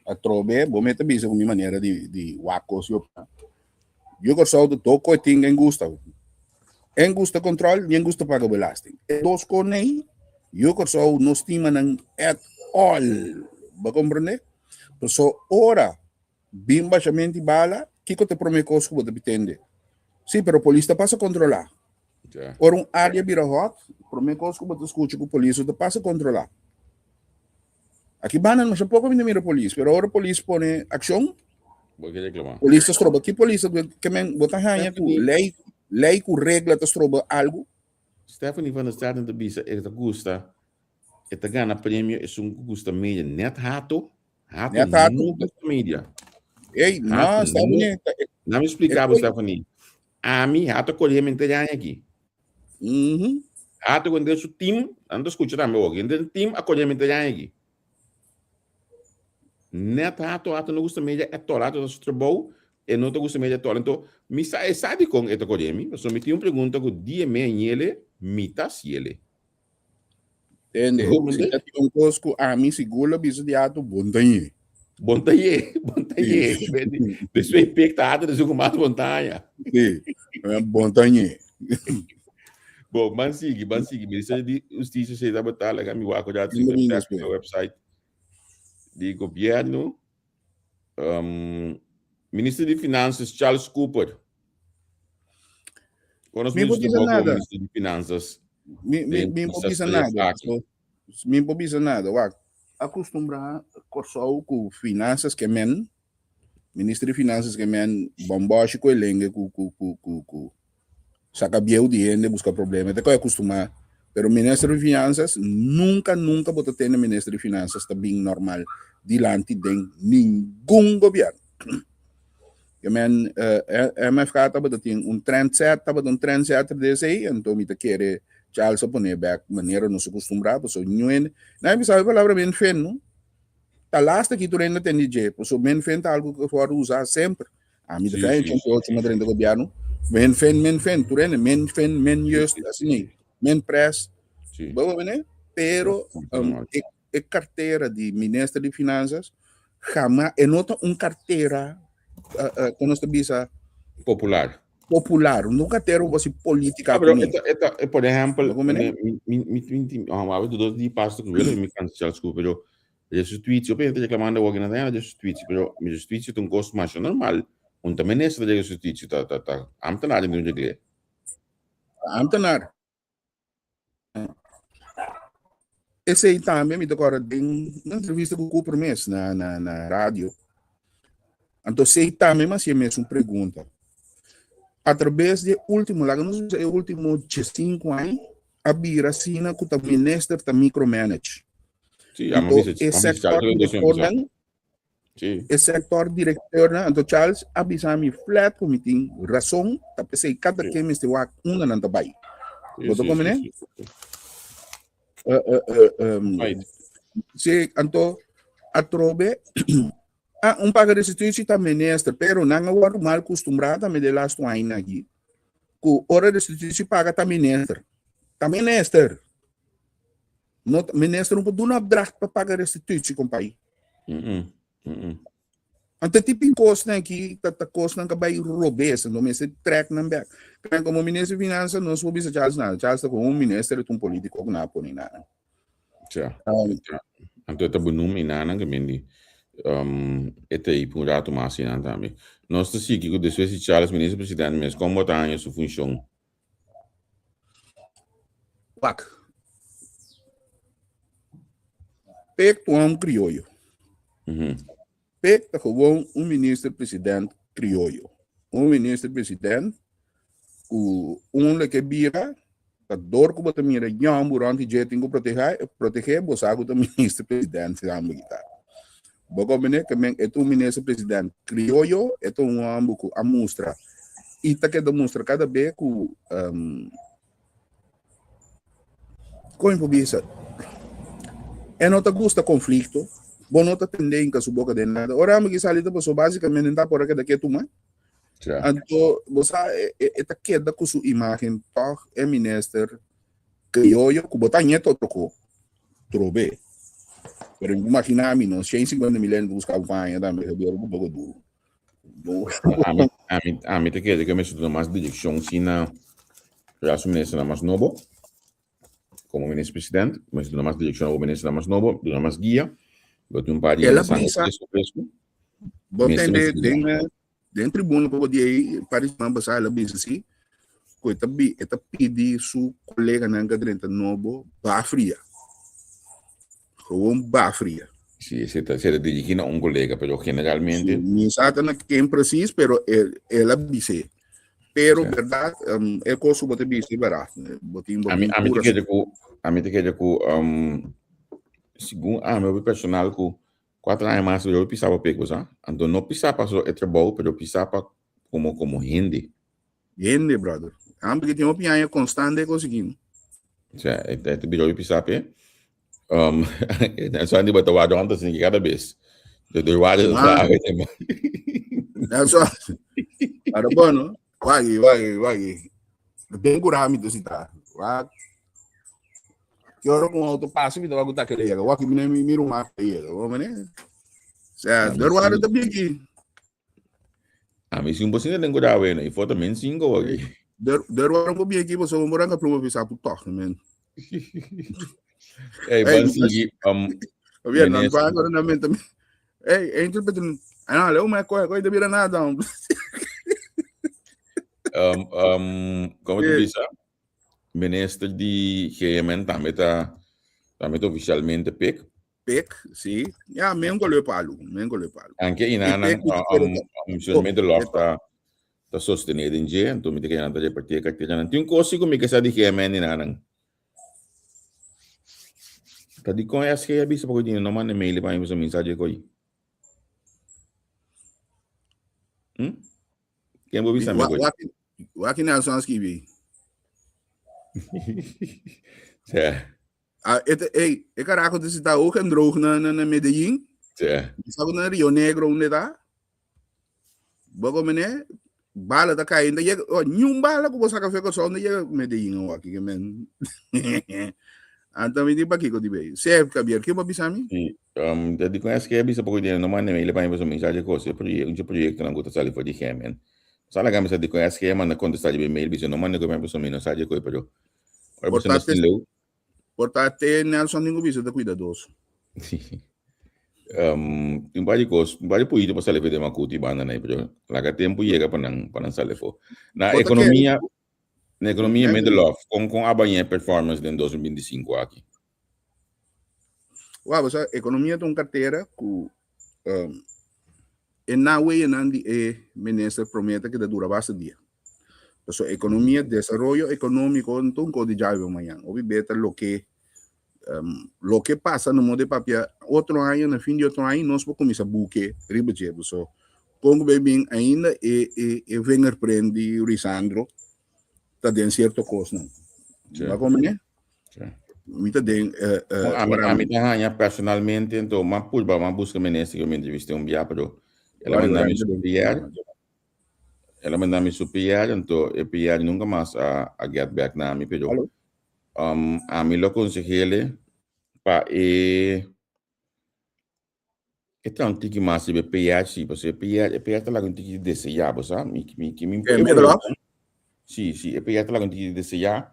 Atrobe, bo meta bisa ku mi manera di di wak kos yo. Yo Kòrsou ta toko e tin en gusta. En gusta control ni en gusta paga belasting. E dos konei, yo Kòrsou no stima nan at all. Bo comprende? Paso ora bin bashamenti bala, kiko ta e prome kos ku bo ta bitende? Sí, pero polis ta pasa kontrolá. Ora un área bira hot, prome kos ku bo ta skucha ku polis ta pasa kontrolá. Aki banda masha poko mi ta mira polis, pero ora polis pone akshon, polis ta stroba. Ki polis ta ke men bo ta haña ku lei, lei ku regla ta stroba algu? Stephanie van der Straten ta bisa e ta gusta E ta gana premio esun ku gusta media. Net Hato. Hato Net Hato. no gusta media. Ey, no, Hato Stephanie. no. Na mi explica bo, Stephanie. Ami, Hato corri mente aña aki. Hato con su team, ando escucha tambe ook. Entre team a corri mente aña aki. Net Hato, Hato no gusta media at all. Hato ta su trabou, e no ta gusta media at all. Anto, mi sa, e sa dikon e ta corri mi. Pasobra mi tin un pregunta ku dia mi a ñele, mi ta hasiele. Tende, si ta tin un kos ku ami sigur lo bisa di ato, bon ta ye. Bon ta ye, bon ta ye. Despues pek ta ato, despues ku mas montaña. Sí, bon ta ye. Bon, ban sigui, ban sigui. Ministerio di Hustisia se tabata laga mi wak ora si ta website di gobierno. Minister di Finanzas Charles Cooper. Konos Mi por minister bisa bo nada. minister di Finanzas. Mi, mi, Den mi por bisa bisa stress nada. aki. So, mi por bisa nada. Wak, acostumbra Kòrsou ku finanzas ke men, minister di finanzas ke men, bomboshi ku elenge ku ku ku ku ku Saca bieu di hende busca problema. E ta koe acostuma. Pero minister di finanzas, nunca, nunca bo ta tende minister di finanzas ta bin normal dilanti den ningun gobierno. Ke men MFK tabata tin un trendset, tabata un trendsetter di esei, anto mi ta kere Charles a pone bek manera nos a acostumbra, pasobra niun hende, nan a bisa e palabra men fen, no? Ta laatste ki tur hende a tende dje, pasobra men fen ta algo ku a wòrdu usa semper. Ami ta fia 88 ma drenta gobierno. Men fen, men fen, tur hende, men fen, men just, asina ei, men pres. Bo bo mene? Pero e, e cartera di minister di finanzas jamás, e no ta un cartera, uh, uh, kon nos ta bisa? Popular. Popular, un cartera bo si política. Ah, pero eta, eta, eh, por ejemplo, mi, mi, mi, mi, mi, ah, a dos di pasto ku welo, mi cansa Charles pero Restitutie, hopi hende ta reclamando awor na ta restitutie, pero mi restitutie ta un cos masha normal. Un ta minister ta restitutie, ta ta ta ambtenaar den un regle. Ambtenaar. Esey tambe mi ta corda den un entrevista cu Cooper mes na na na radio. Anto esey tambe mi haci e mesun pregunta. A traves di e ultimo, laga nos bisa e ultimo diescinco aña, a bira asina cu ta minister ta micromanage. Sí, a Anto bisa, e sector directornan, Sí. e sector directornan, anto Charles a bisa mi flat cu mi tin razon, ta pesey cada Sí. ken mester wak unda nan ta bay. Sí, Bo ta sí, come sí, ne? sí, sí. Eh, Sí, anto atrobe ah, un paga restitutie ta minister, pero nan a word mal acostumbrado tambe de laatste aña aki. Cu ora restitutie paga ta minister. Ta minister. No, minister no por duna opdracht pa paga restitutie, compai. Anto tipo kosnan aki ta ta kosnan ka bai robes, anto mester trek nan bek. Kaya como minister di finansa nos por bisa Charles nada. Charles ta como un minister ta un politico ku na pone nada. Tja. Anto ta benoem i nanan ke men di e ta ei pa un rato mas einan tambe. Nos ta sigui ku despues di Charles minister president mes kon bo ta haña su funshon? Wak. Pek ta un krioyo. Pek ta gewoon un minister president krioyo. Un minister president ku un lo ke bira ta dor ku bo ta mira yòmbu rònt di dje tin ku protehá, protegé, bo sa ku ta minister president tambe ki ta. Bo komprendé? Ke men e ta un minister president krioyo, e ta un hòmber ku a mustra i ta keda mustra kada be ku Kon mi por bisa? E no ta gusta konflikto, bo no ta tende hinka su boka den nada. Ora mi ki sali ta paso basikamente ta por a keda ketu man. Anto bo sa e ta keda ku su imagen tòg e minister krioyo ku bo ta ñeto otro ko trobe. Pero mi por imagina mi no 150 mil hende ta buska bo paña tambe ta bira un poko duro. Ami, ami, ami ta kere ku mester duna mas direkshon si na su ministernan mas nobo, komo minister president, mester duna mas direkshon na bo ministernan mas nobo, duna mas guia. Bo tin un par di El a sangue bisa, fresku fresku. bo Minister tende mester guia. den den tribuna poko di ei, un par di siman pasá el a bisa si ku e ta bi e ta pidi su koleganan ku a drenta nobo ba fria. Gewoon ba fria. Sí, ese ta, se ta dirigí na un colega, pero generalmente... Sí, mi sa ta na ken precies, pero el, el a bis'é. Pero, Sí. verdad, um, e kos ku bo ta bisa e verdad. Bo tin, bo A mi, tin a mi te pura kere ku, a mi te kere ku, um, segun ami hopi personal ku cuatro aña mas yo pisa pa pek, bo sa? Anto no pisa pa so e trabou, pero pisa pa como, como hende. Hende, brother. Amper ki tin hopi aña constante e kos aki. Osea, e ta e ta bira hopi pisa p'e. Um, Nelson di bo ta wak rond asina ki kada bes. De de wak Ah. sa tema. Nelson. Para bueno, waki, waki, waki. Den kura mi ta sita. Wak. Ki ora ku un auto pasa mi ta wak ku ta kere yega. Waki mi mi mi ruman ta yega. Bo mane? Osea, Ah, der wak ta biki. A mi si un bocina den kuda weno, i foto min cinco waki. Der der wak ko biki bo so mo ranka pluma bisa pu toch, men. Hey, Hey, ban sigui Javier, nan minister. pa agora na mente. Hey, entra pe Ah, leo me coge, coge de bira nada. Como te Sí. bisa? Minister di GMN tambe ta tambe ta oficialmente pek. Pek, sí. Ja, men ko le palu, men ko le palu. Anke inanan I pek mi ta oficialmente lof ta ta sostené den dje, anto mi ta kere nan ta repartí e karteranan. Tin un kos si ku mi ke sa di GMN inanan. Ta dikon SG a bisa pa ku dina no manda mail pa mi pasobra mi sa dje koi. Hm? Ken bo bisa mi koi? Wak Nelson a skibi. Sè. Ah, e, ey, e carajo te zit hoog en droog na, na, na Medellín. Sè. Sabe na Rio Negro onde tá? Bogo meneer. Bala ta kai, no yega, oh, ni un bala ku bo saka fe Kòrsou no yega Medellin o aki ke men. Anto mi di pakiko di bei. Sef, Javier, ke bo bisa mi? Si, um, di kon eske bisa poko di no manda mail pa mi pasobra mi sa dje kos, e proyekto, un dje proyektonan ku ta sali for di gemen. Sa laga mi sa di kon eske manda kontestá riba e mail bisa no manda koe pa mi pasobra mi no sa dje koe pero ora Por bisa ta nos tin te, leu. por ta te Nelson tin ku bisa ta kuidadoso. Um, tin par di kos, tin par di puyito pa sali for di makutu i banda nai, pero laga tempu yega pa nan, pa nan sali for. Na Bo ta kere ekonomia, na ekonomia Nelson, Middelhof, kon kon a baña e performance den 2025 aki? Wak, bo sa, ekonomia ta un kartera ku um, e naweyanan di e minister promé ta keda dura basta dia. Pasobra ekonomia, desaroyo ekonómiko no ta un kos di djawe mañan. Hopi bes ta loke um, loke pasa no modo papia otro aña, na fin di otro aña, nos por kuminsá buke riba dje. So, kon ku bin ainda e, e, e vingerprint di Risandro ta den sierto kosnan. Sí. Ba komprendé? Sí. Mi ta den uh, uh, Ami, ora ami ta haña personalmente, entonces, ma pulba, ma busca minister que mi entrevisté un bia, pero el a Ora, manda ora, mi su PR, el a manda mi su PR, entonces e PR nunca mas a, a get back na mi, pero Aló? Ami lo konsehele pa e e traha un tiki mas riba e PR si, pasobra e PR e PR ta laga un tiki di deseá, bo sa? Mi mi ki mi E Middelhof? Si, si, e PR ta laga un tiki di deseá.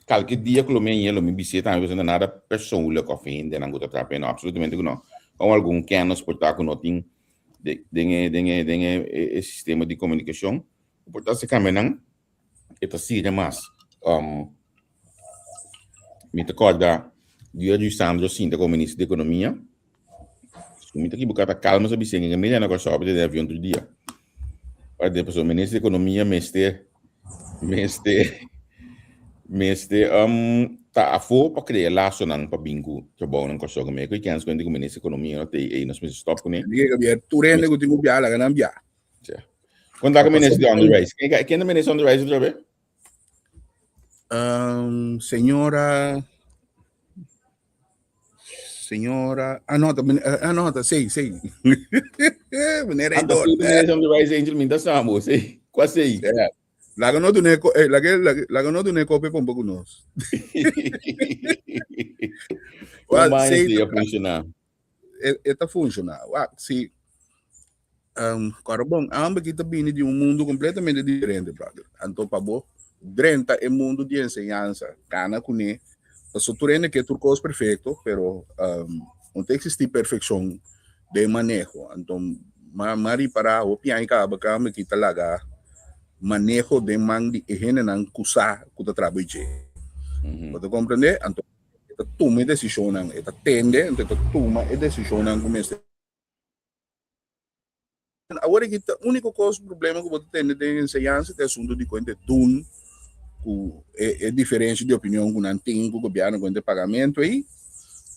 Kalke dia ku lo mi a yega lo mi bis'é tambe pasobra no ta nada persoonlijk òf hendenan ku ta traha p'e, no, absolutamente ku no. Kon algun kènis por ta ku no tin den e den e den e sistema di komunikashon, por ta si kambia nan. E ta siña mas. Um, mi ta kòrda dia di Sandro sinta komo minister di ekonomia. Si mi ta ekiboká ta kalma sa bis'é ngenga media na Kòrsou pa tene avion tur dia. Ora de pasobra minister di ekonomia mester mester mester um, ta afó pa krea lasonan pa bin ku trabounan Kòrsou. Ku mi e kens kuenta ku minister di ekonomia no ta ei, nos mester stòp kuné. Tur hende ku tin ku biaha laga nan biaha. Ja. Kon ta minister di onderwijs? Ken ken de minister onderwijs otra vez? Señora Señora anota anota sí sí meneer Anta Eidor sí minister onderwijs Angel minta samo sí. Kwa sí? Yeah. Laga no dune eh, laga laga laga no dune kope pompa ku nos. Wel, sí, sí, funciona. E, e ta funciona. Wak, si um, kora bon, ambe ki ta bini di un mundo completamente diferente, brother. Anto pa bo drenta e mundo di enseñanza, kana kuné, paso tur hende ke tur kos perfecto, pero um, no ta existi perfeccion den maneho. Anto ma ma ripara hopi aña kaba ku ambe ki ta laga maneho den man di e hendenan ku sa ku ta traha dje. Bo ta comprende? Anto E ta tuma e desishonnan, e ta tende, anto e ta tuma e desishonnan ku mester. Awor aki ta úniko kos problema ku bo ta tende den enseñansa ta e asuntu di kuente dun ku e e diferensia di opinion ku nan tin ku gobièrnu kuente pagamentu ei.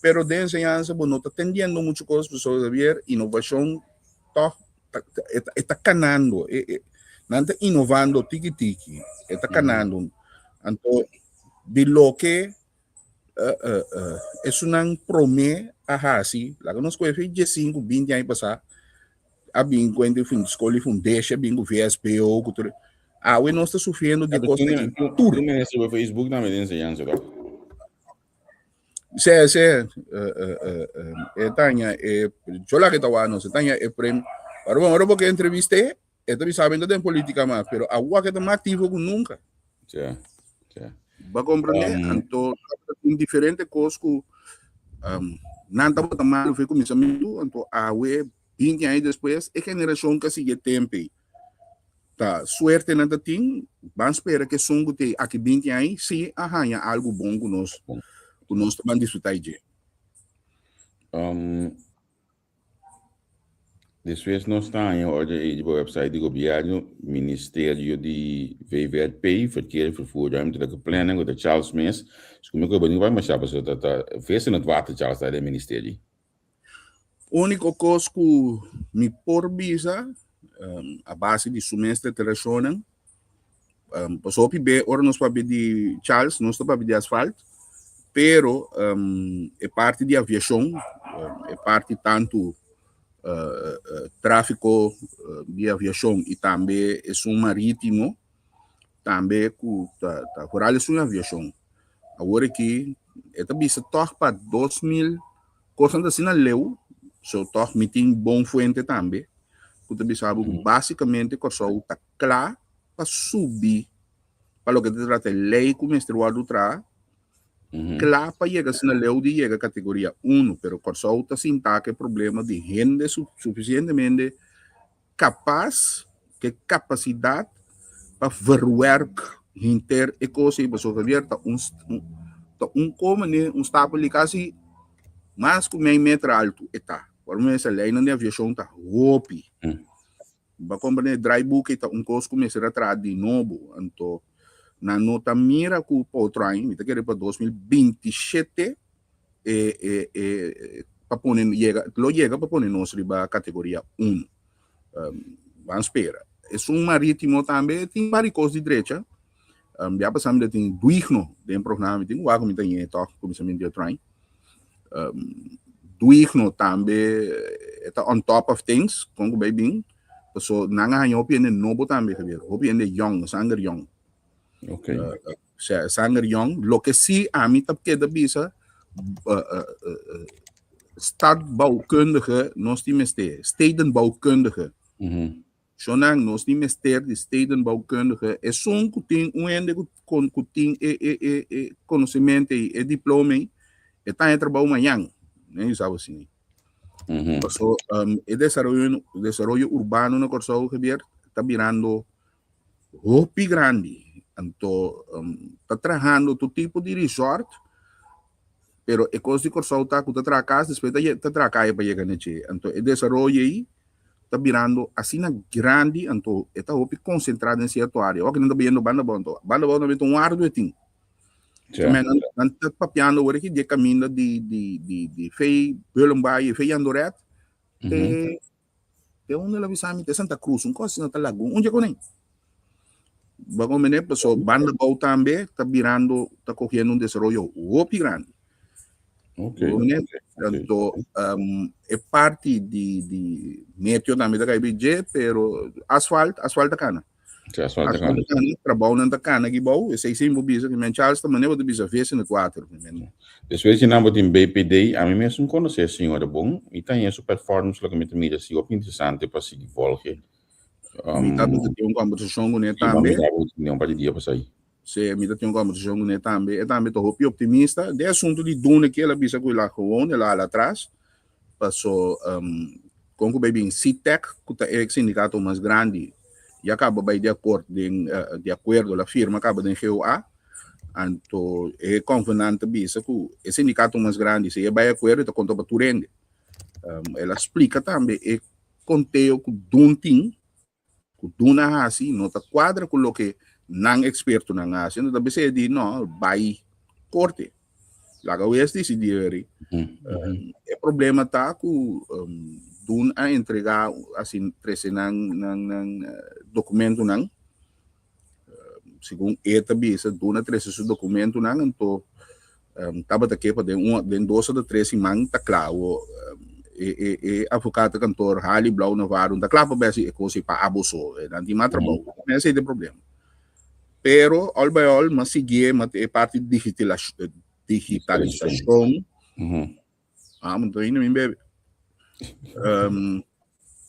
Pero den enseñansa bo no ta tendiendo muchu kos pasobra Xavier inovashon tòg ta e ta e ta kanando e e nan ta inovando tiki tiki e ta kanando anto di loke esunnan promé a hasi, laga nos kohe fe diesinku, binti aña pasá, a bin kuenta di skol di fundeshi, a bin ku VSBO, ku tur. Awe nos ta sufriendo di kos aki tur. Tur minister op Facebook tambe di enseñansa toch? Sí, sí. E taña, e, yo la que ta wano, se taña e prem. Pero bueno, ahora porque entrevisté, E ta bisa benta den politica mas, pero awor ke ta mas activo ku nunca. Ja, ja. Ba comprende? Anto tin diferente kos ku um, nan tabata malo fe kuminsamentu, anto awe 20 aña despues e generashon ka sigui e tempe. Ta suerte nan ta tin, ban spera ke esun ku te aki 20 aña si a haña algu bon ku nos ku nos ta ban disfruta dje. Despues nos ta haña orde ei riba website di gobièrnu, Ministerio di VVRP, Verkeer, Vervoer, Ruimtelijke Planning, ku ta Charles mes. Si mi koe bo bai mashá pasobra ta ta vis in het water Charles ta den ministerio. Úniko kos ku mi por bisa a base di su mes deklarashonnan, pasobra hopi be ora nos papia di Charles nos ta papia di asfalt, pero e parti di aviashon, e parti tantu. Tráfiko di aviashon i tambe esun marítimo, tambe ku ta ta foral esun aviashon. Awor aki e ta bisa tòg pa 2000 kosnan ta asina leu, so tòg mi tin bon fuente tambe ku ta bisa bo ku básikamente Kòrsou ta kla pa subi pa loke ta trata e lei ku mester wòrdu traha. Kla pa yega asina leu di yega kategoria uno, pero Kòrsou ta sinta ku e problema di hende sufisientemente kapas, ku e kapasidat pa verwerk henter e kos ei, pasobra Javier ta un ta un ko manera un stapel di kasi mas ku mei meter altu e ta. Por mester leinan di aviashon ta hopi. Bo a komprendé, draaiboek ei ta un kos ku mester a traha di nobo. Anto nan no ta mira ku pa otro aña, mi ta kere pa 2027 e e e pa pone yega lo yega pa pone nos riba kategoria uno. Ban spera. Esun maritimo tambe tin bari kos di drecha. Ya pasá mi ta tin duigno den programa, mi tin ku wak ku mi ta ñe tòg kuminsamentu di otro aña. Duigno tambe e ta on top of things kon ku bay bin paso nan a haña hopi hende nobo tambe Javier, hopi hende yong, sanger yong. Okay. Sea sanger yong, loke si ami ta keda bisa stadbouwkundige nos tin mester, stedenbouwkundige. Shonnan, nos tin mester di stedenbouwkundige, esun ku tin un hende ku ku tin e e e e konosementu ei, e diploma ei, e ta haña trabou mañan. Ne yu sabo asina. Paso e desaroyo desaroyo urbano na Kòrsou, Javier, ta birando hopi grandi. Anto ta trahando tur tipo di resort, pero e kos di Kòrsou ta ku ta traha kas, despues ta ta traha kaya pa yega na dje. Anto e desaroyo ei ta birando asina grandi anto e ta hopi konsentrá den sierto área. Ora ku nan ta bayendo banda abou anto banda abou tambe ta un ardu e tin. Ja. Men nan, nan ta papiando ora ki di e kaminda di di di di Fey Bullenbaai, Fey Jandoret, te te unda el a bisa mi te Santa Cruz, un kos asina ta Lagun, un dje konen. Bo a komprendé? Paso banda abou tambe ta birando, ta kohiendo un desaroyo hopi grandi. Okay. Anto, e parti di, di meteo tambe ta kai dje, pero asfalt, asfalt ta kana. Sí, asfalt ta kana. Asfalt ta kana, trabounan ta kana aki bou, esei sin bo bisa, men Charles ta manera bo ta bisa vis in het water. Men. Despues di nan bo tin BPD, ami mes un konosé e señora bon, mi ta haña su performance loke mi ta mira si hopi interesante pa sigui volge. Mi ta tin un kombersashon kuné tambe. Mi ta tin un par di dia pasá. Sí, mi ta tin un conversacion cu ne tambe. E tambe ta hopi optimista. De asunto di dune ki el a bisa cu el a gewoon, el a hala atras. Paso, um, con cu bay bin CITEC, cu ta e sindicato mas grandi, ya caba bay di acord den, uh, di acuerdo, la firma caba den GOA. Anto e convenant ta bisa cu e sindicato mas grandi, si e bay acuerdo, e ta conta pa tur hende. Um, el a splica tambe e conteo cu Dun tin, ku duna a hasi no ta kuadra ku loke nan ekspertonan a hasi, ta bisa e di no, bai korte. Laga wes disidí eri. E problema ta ku dun a entregá asi trese nan nan nan dokumentonan. Segun e ta bisa, duna trese su dokumentonan, anto tabata ke pa den un, den dos òf tres siman ta kla. Awor e e e avokado kantor Harley Blauw Navarro no ta kla pa besi e kos ei pa abo so, nan tin mas trabou. Esei ta e problema. Pero al by al mas siguié mas e parti digitalisashon. Ah, mo ta mi bebe.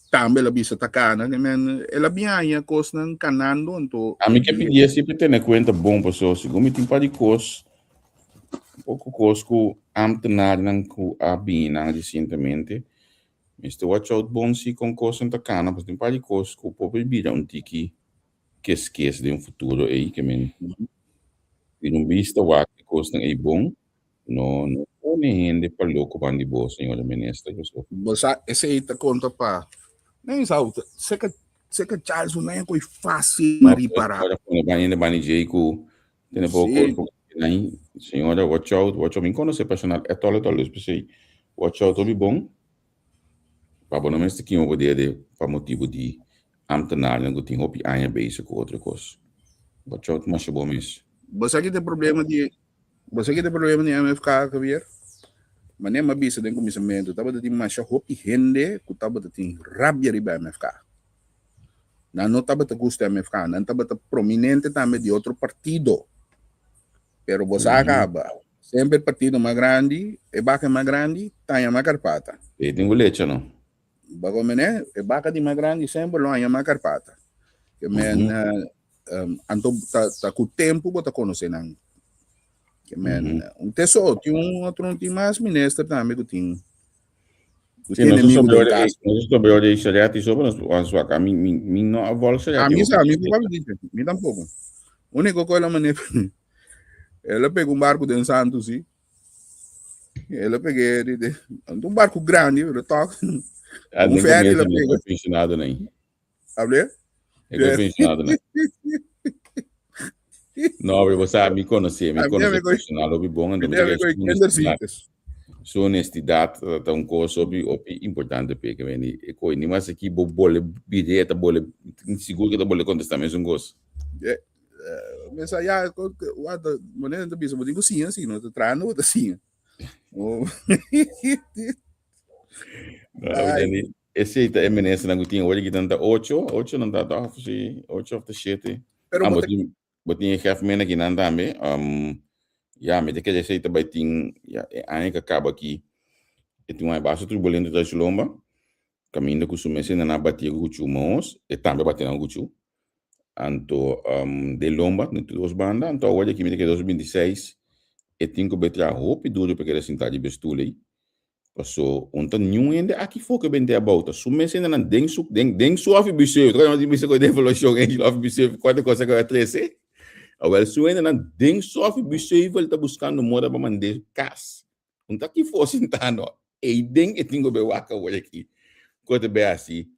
Tambe el a bisa ta kana, ke men el a biaña kosnan kanando, anto Ami ke pidi esi pa tene kuenta bon paso segun mi tin par di kos, poko kos ku ambtenarnan ku a bini nan resientemente, mester watch out bon si kon kosnan ta kana, pasobra tin par di kos ku por bira un tiki kes kes den futuro ei, ke men tin un bista wak e kosnan ei bon. No, no pone hende pa loko ban di bo, señora minister. Pasobra. Bo sa, esei ta konta pa. Nen sa, seka, seka Charles un aña koi fácil No, ripará. señora pone ban hende ban di djei ku tene poko Sí. kos nan. Señora, watch out, watch out. Mi konosé personal etòl etòl, dus p'esei watch out hopi bon. Pa bo no mester kima bo dede pa motibu di ambtenarnan ku tin hopi aña bezig ku otro kos. Watch out masha bo mes. Bo sa ki ta e problema di Bo sa ki ta e problema di MFK, Javier? Manera mi a bisa den kuminsamentu, tabata tin masha hopi hende ku tabata tin rabia riba MFK. Nan no tabata gusta MFK, nan tabata prominente tambe di otro partido. Pero bo sa kaba, semper partido mas grandi, e baka mas grandi, ta yama karpata. E tin ku lecha no. Bako mene, e baka di mas grandi semper lo a yama karpata. Ke men, Anto ta, ta ku tempu bo ta konosé nan. Ke men, un teso, tin un otro, tin mas minister tambe ku tin ku Sí, tin nos enemigo sobre den orde, kas. nos sobre orde Shariati sobre nos was wak. Mi mi mi no a volg A Shariati mi hopi. sa, mi papá dice, mi tampoco. Único ko el a mane, el a pega un barco den santo, sí. El a pega de, de, un barco grande, pero toch. Ah, Un den ferry el comienzo a no pega. pensionado nee. Hablé? E ko pensionado nee. No, pero bo sa, mi conoce, mi A mi conoce amigo, pensionado hopi bon, mi anto mi ta amigo kere su kinderziektes. honestidad. Su honestidad ta un cos hopi, hopi importante p'e, ke meni e koe ni mas aki bo bole bireta, bole, sigur ke ta bole contesta mesun cos. Eh, mi sa ya, wat, manera ta bisa, bo tin ku siña si, no ta trahando bo ta siña. Oh. No, Ay. Esei ta e ministernan ku tin awor aki nan ta ocho, ocho nan ta tòg si, ocho òf ta shete. Pero Ah, bo bo ta tin bo tin e hefmen aki nan tambe. Um, ya, mi ta kere esei ta bai tin, ya, e aña ku a kaba aki, e tin un aña basta turbulento ta su lomba, kaminda ku su mes nan a bati ku kuchu mahos, e tambe a bati nan ku kuchu. Anto, um, den lomba, den tur dos banda. Anto awor aki mi ta kere 2026, e tin ku bai traha hopi duru pa keda sintá riba e stul ei. Paso un ta niun hende aki fo ke bende abou ta su mes hendenan den su den den su ofi buseuf ta kòrda bisa ku devaluashon ei ofi buseuf kuantu kosa ku a trese awel su hendenan den su ofi buseuf el ta buskando moda pa mand'é kas un ta aki fo sintá no ei den e tin ku be wak awor aki ku ta be hasi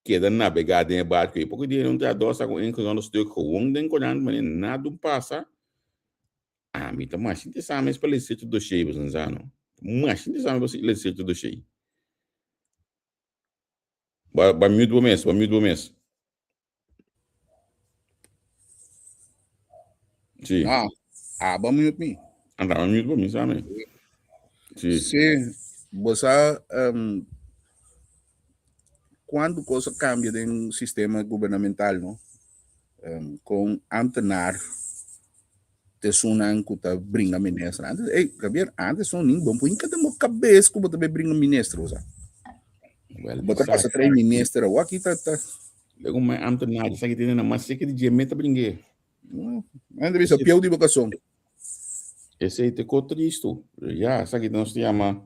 keda nabegá den e barko ei poko dia un trahador sa ku un ingezonde stuk gewoon den korant manera nada un pasa. Ami ta mas interesá mes pa lesa cierto dossier, bo sa no? Mas interesá mes pa lesa cierto dossier. Ba, ba mute bo mes, ba mute bo mes. Sí. Ah, ah, ba mute mi. Anda, ba mute bo mes, ame. Sí. Sí, bo sa, um, cuando cosa cambia den sistema gubernamental, no? Um, con ambtenaar tesunnan ku ta bringa minister. Antes, ey, Javier, antes son nin bon pui kada mo cabeza ku bo ta bringa minister, o sea. Well, Bo ta pasa trei minister, o aki ta ta. Luego mijn ambtenaar, sa que tiene na mas seker di meta bringue. Antes bisa pieu di bocason. Ese te ko tristo. Ja, sa que nos te llama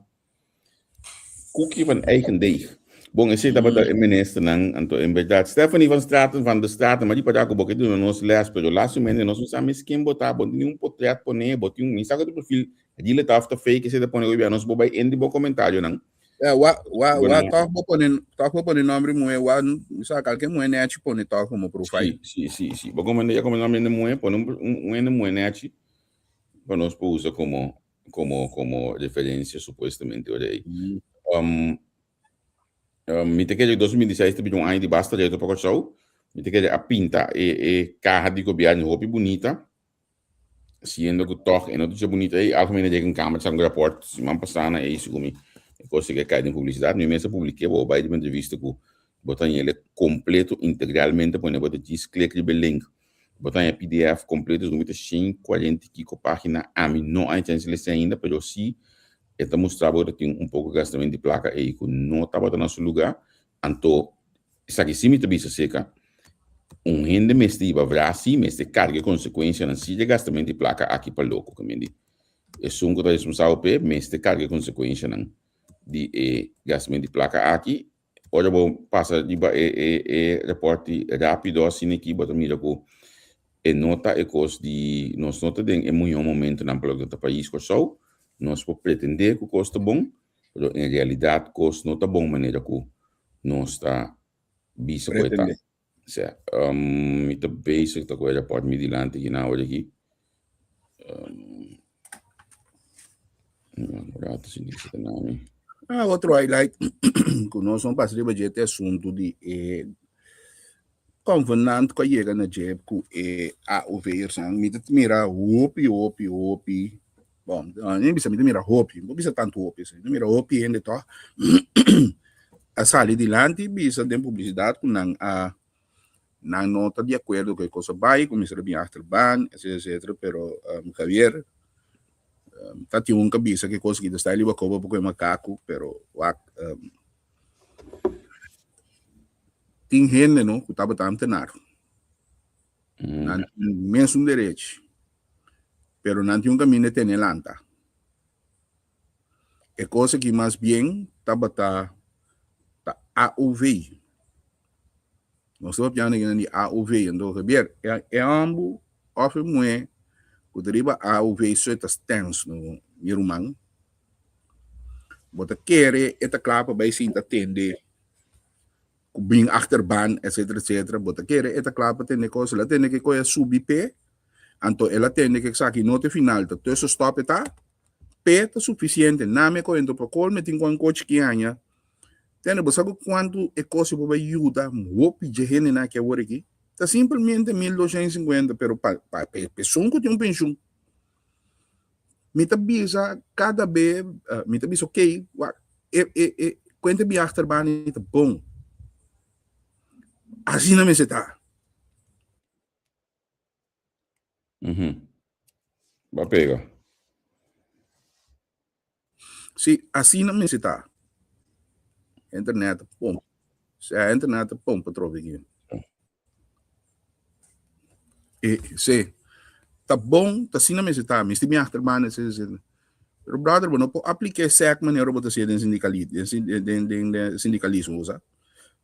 Koekje van eigen deeg. Bon, esei tabata e ministernan, anto en berdad Stephanie van Straten van de Straten, ma di para ku bo ke duna nos les, pero laatste nos no sa mes ken bo ta, bo tin un potret pone, bo tin un, mi sa ku tu perfil real ta of ta fake, esei ta pone hoy bia nos bo bai endi bo comentarionan. Ja, wa, wa, wa, toch bo pone, toch bo pone nombre muhe, wa, mi sa kalke muhe nechi pone toch como profile. Si, si, si, si. Bo komende, ya komende nombre muhe, pone un, un, un muhe nechi, pa nos por usa como como como referencia supuestamente ora ei. Um, um, mi te kere 2016 te un aña di basta reto pa Kòrsou. Mi te kere a pinta e, e kaha di gobièrnu hopi bunita. Siendo ku tòg e no ta bunita ei, Algemene Rekenkamer sa un rapport siman pasá na ei segun mi e kos ke kai den publisidat. Mi mes a publik'é, bo bai riba entrevista ku bo ta haña kompleto integralmente pone bo ta djis klik riba e link. Bo ta haña pdf kompleto segun mi ta 140 i kiko página. Ami no a haña chèns di lesa ainda, pero si e ta mustra bo ta tin un poko gastamentu di plaka ei ku no tabata na su lugá. Anto esaki si mi ta bisa seka, un hende mester hiba vra si mester karga e konsekuensianan si di e gastamentu di plaka aki pa loko. Ke men di esun ku ta responsabel p'e mester karga e konsekuensianan di e gastamentu di plaka aki. Ora bo pasa riba e e e report di rapido asina aki bo ta mira ku e no ta e kos di nos no ta den e muhor momentonan pa loke ta pais Kòrsou. Nos por pretendé ku kos ta bon, pero en realidat kos no ta bon manera ku nos ta bisa ku e ta. Pretendé. Sea, mi ta bezig ta ku e report mi dilanti aki na ora aki. Un rato si mi ta na mi. Ah, otro highlight ku nos no pasa riba dje ta e asuntu di e convenant ku a yega na dje ku e AOV'ersnan. Mi ta mira hopi, hopi, hopi. Bon, mi bisa mi ta mira hopi, no bisa tantu hopi asina, mi ta mira hopi hende tòg a sali dilanti bisa den publisidat ku nan a nan no ta di akuerdo ku e kos a bai, ku mester a bin achterbaan, etcetera, etcetera, pero Javier ta tin un ka bisa ku e kos aki ta sta riba koba pa ku e makaku, pero wak tin hende no ku tabata ambtenaar, nan tin mesun derechi, pero nan tin un kaminda di tene lanta. E kos aki mas bien tabata ta AOV. Nos ta papiando akinan di AOV, anto Javier, e homber of e muher ku ta riba AOV so e ta stens no, mi ruman. Bo ta kere e ta kla pa bai sinta tende ku bin achterbaan etcetera etcetera. Bo ta kere e ta kla pa tende kos, el a tende ke koe a subi p'e, anto el a tende ke esaki no ta e final, ta tussenstop e ta, p'e ta sufisiente. Nami a kohe anto pa kolme tin ku anko chiki aña. Tende, bo sa ku kuantu e kos bo bai yuda hopi dje hendenan aki awor aki? Ta simpelmente 1250, pero pa pa esun ku tin un penshun. Mi ta bisa kada be, mi ta bisa ok, wak, e e e kuenta di achterbaan ei ta bon. Asina mester ta. Ba pega. Si, asina mester ta. Internet ta pompa. Si, internet ta pompa trobe aki. E, si. Ta bon, ta asina mester ta. Mester mi achterbaan, etcetera, etcetera. Pero brother, bo no por aplica e sec manera bo ta hacié den sindicali, den, den, den, den sindicalismo, bo sa.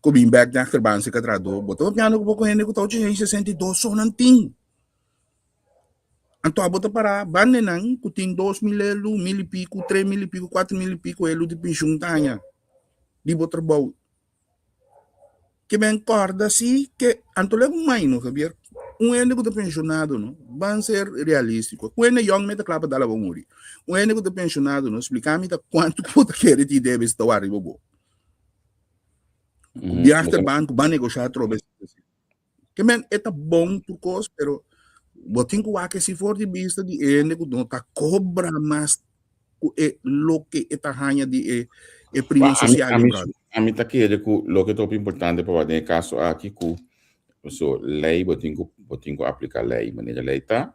Ku bin bek den achterbaan si ka trahador, bo ta papiando ku poko hende ku ta 862 so nan tin. Anto abo ta para banda nan ku tin 2000 elu, mil i piku, 3000 i piku, 4000 i piku elu di penshun ta haña di bo trabou. Ke ben kòrda si ke anto lek un mai no Javier, un hende ku ta penshonado no, ban ser realístiko, ku hende yòn meta kla pa dal abo muri. Un hende ku ta penshonado no, splika mi ta kuantu ku bo ta kere ti debe si ta wak riba bo. Ku di achterbaan ku ban negoshá atrobe. Ke men e ta bon tur kos, pero bo tin ku wak esi for di bista di e hende ku no ta kobra mas ku e loke e ta haña di e e prima sosial di brother. Ami ta kere ku loke ta hopi importante pa wak den e kaso aki ku so lei bo tin ku bo tin ku aplika lei manera lei ta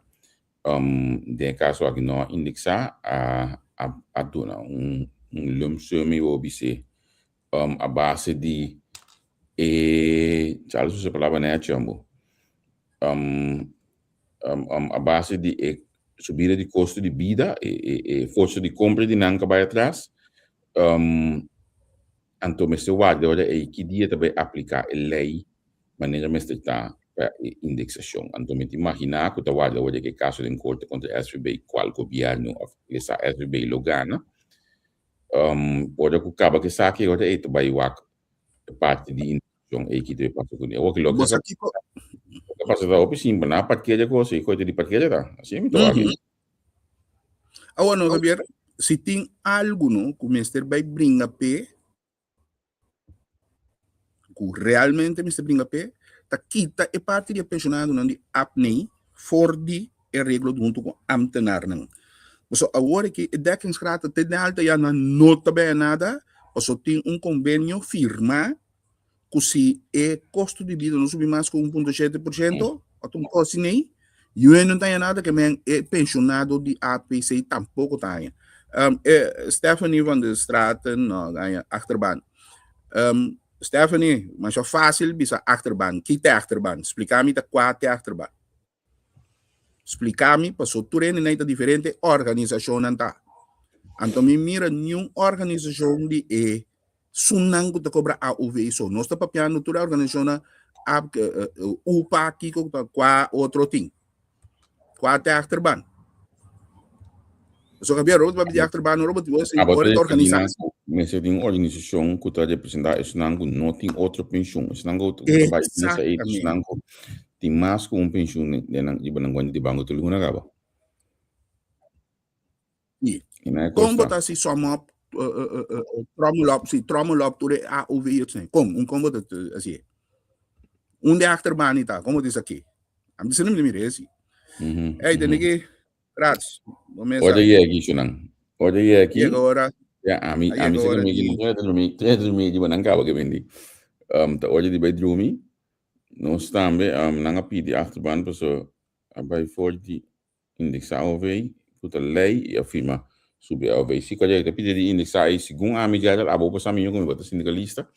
den e kaso aki no a indeksa a a duna un lump sum mi bo bis'é a base di e Charles usa e palabra nechi ambo a base di e subida di kosto di bida e e forsa di kompra di nan ka bai atras anto mester warda ora ei ki dia ta bai aplika e lei manera mester ta pa e indeksashon. Anto mi ta imaginá ku ta warda ora ke kaso den korte kontra SVB kual gobièrnu òf lesa SVB lo gana. Ora ku kaba ku esaki ora ei ta bai wak e parti di indeksashon ei ki debe pasa kuné. Awor loke Bo sa kiko? Loke pasa ta hopi simpel, nan a parkera e kos ei, koe ta di parkera ta. Asina mi ta wak. Awor no Javier, si tin algu no ku mester bai bringa p'e, ku realmente mester bringa p'e, ta kita e parti di e pensionadonan di APNEI for di e reglo huntu ku ambtenarnan. Pasobra awor aki e dekkingsgraad ta te den alta ya nan no ta baya nada, pasobra tin un konvenio firmá ku si e kosto di bida no subi mas ku 1.7%, òf un kos asina, yu no ta haña nada, ke men e pensionado di APC tampoko ta haña. Stephanie van der Straten, no, haña achterbaan. Stephanie, masha fácil bisa achterbaan. Ki ta achterbaan? Splika mi ta kua ta achterbaan. Splika mi, paso tur hende ta diferente organisashonnan ta. Anto mi mira niun organisashon di e sunnan ku ta kobra AOV so. Nos ta papiando tur e organisashonnan UPA, kiko ta kua otro tin. Kua ta achterbaan. So Javier, Robert papia di achterbaan, Robert, bo si Abo ora ta ta organisa. Mester tin un organisashon ku ta representá esnan ku no tin otro penshun, esnan ku ta bai misa ei, esnan ku tin mas ku un penshun den nan riba nan kuenta di banko tur luna kaba. Si. Kon bo ta hasi sum up, trommel op, si trommel op tur e AOV esnan? Kon? Un kon bo ta hasi e? Unda e achterbaan ta? Kon bo ta hasi aki? Ami ta sinti mi ta mira esi. Ey, tene ke. Gratis. Bo mesa. Ora yega aki, nan. Ora yega aki. Yega ora. Ja, ami, ami se drumi, di... drumi, tres drumi di nan kaba ke bendi. Um, ta ora di bai drumi. Nos tambe, um, nan a pidi achterban, paso a bai for di Indexá AOV ku ta lei i a firma subi AOV. Si kòrda ta pidi di indexá ei segun ami Gerald, abo por sa mihó ku mi bo ta sindikalista.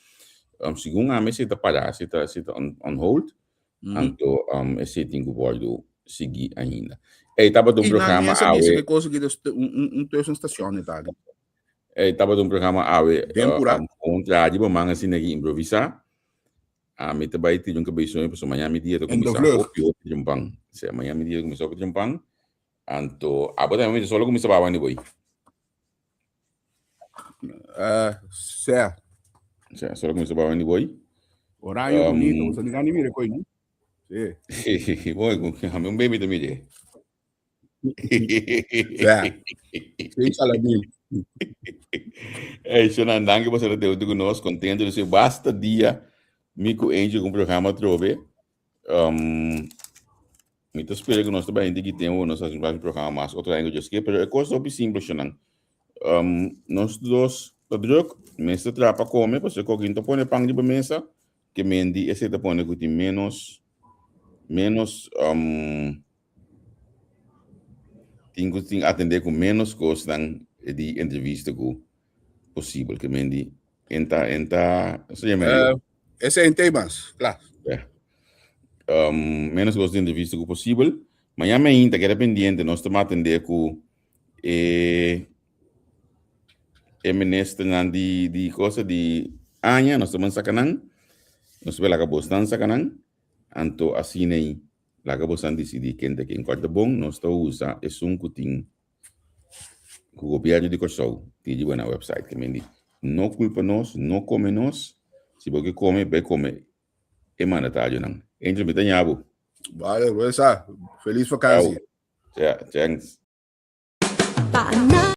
Segun ami esei ta pará, esei ta esei ta on on hold, anto esei tin ku wòrdu sigui ainda. Ei tabata un I nan programa mes a bisa awe. ku e kos aki ta un un un tussenstacion e ta aki. Ei tabata un programa awe Den purá. un traha di bo man asina aki improvisá. Ami ta bai tira un cabezón pasobra mañana mi dia ta En de cuminsa vlucht. hopi hopi trempan. Sea, mañana mi dia ta cuminsa hopi trempan. Anto, abo tambe mi ta solo cuminsa baba ni boy. Uh, sea. Sea, solo cuminsa baba ni boy. Oranje um, bonito, bo ni mira koi, no? Sí. Boy, ami un baby ta mire. Ja. Sí, Saladin. Hey, Shonan, danki por ser te ku nos. Contento de ser basta dia mi ku Angel ku programa trobe. Um, mi te spera que nos também que tempo nos hace un programa mas otro año just que, pero e cosa hopi simple, Shonan. Um, nos dos ta druk, mester trapa come, pues e kokin ta pone pan riba mesa, que mendi ese ta pone ku tin menos menos um, Tin ku tin atendé ku ménos kosnan di entrevista ku posibel. Ke men di enta enta se yama uh, ese en temas, kla. Yeah. Um, menos kos di entrevista ku posibel. Mañana mainta keda pendiente, nos ta atendé ku e e ministernan di di cosa di aña, nos ta saka nan. Nos ta laga bosnan saka nan. Anto asina ei Laga bosan disidí ken ta ken. Kòrda ta bon, nos ta usa esun ku tin ku gobièrnu di Kòrsou tin riba nan wèpsait. Ke men di, no kulpa nos, no kome nos. Si bo ke kome, bai kome e mandatarionan. Angel, mi ta ña bo. Bale, bo sa. Felis vakansi. Ciao. Thanks.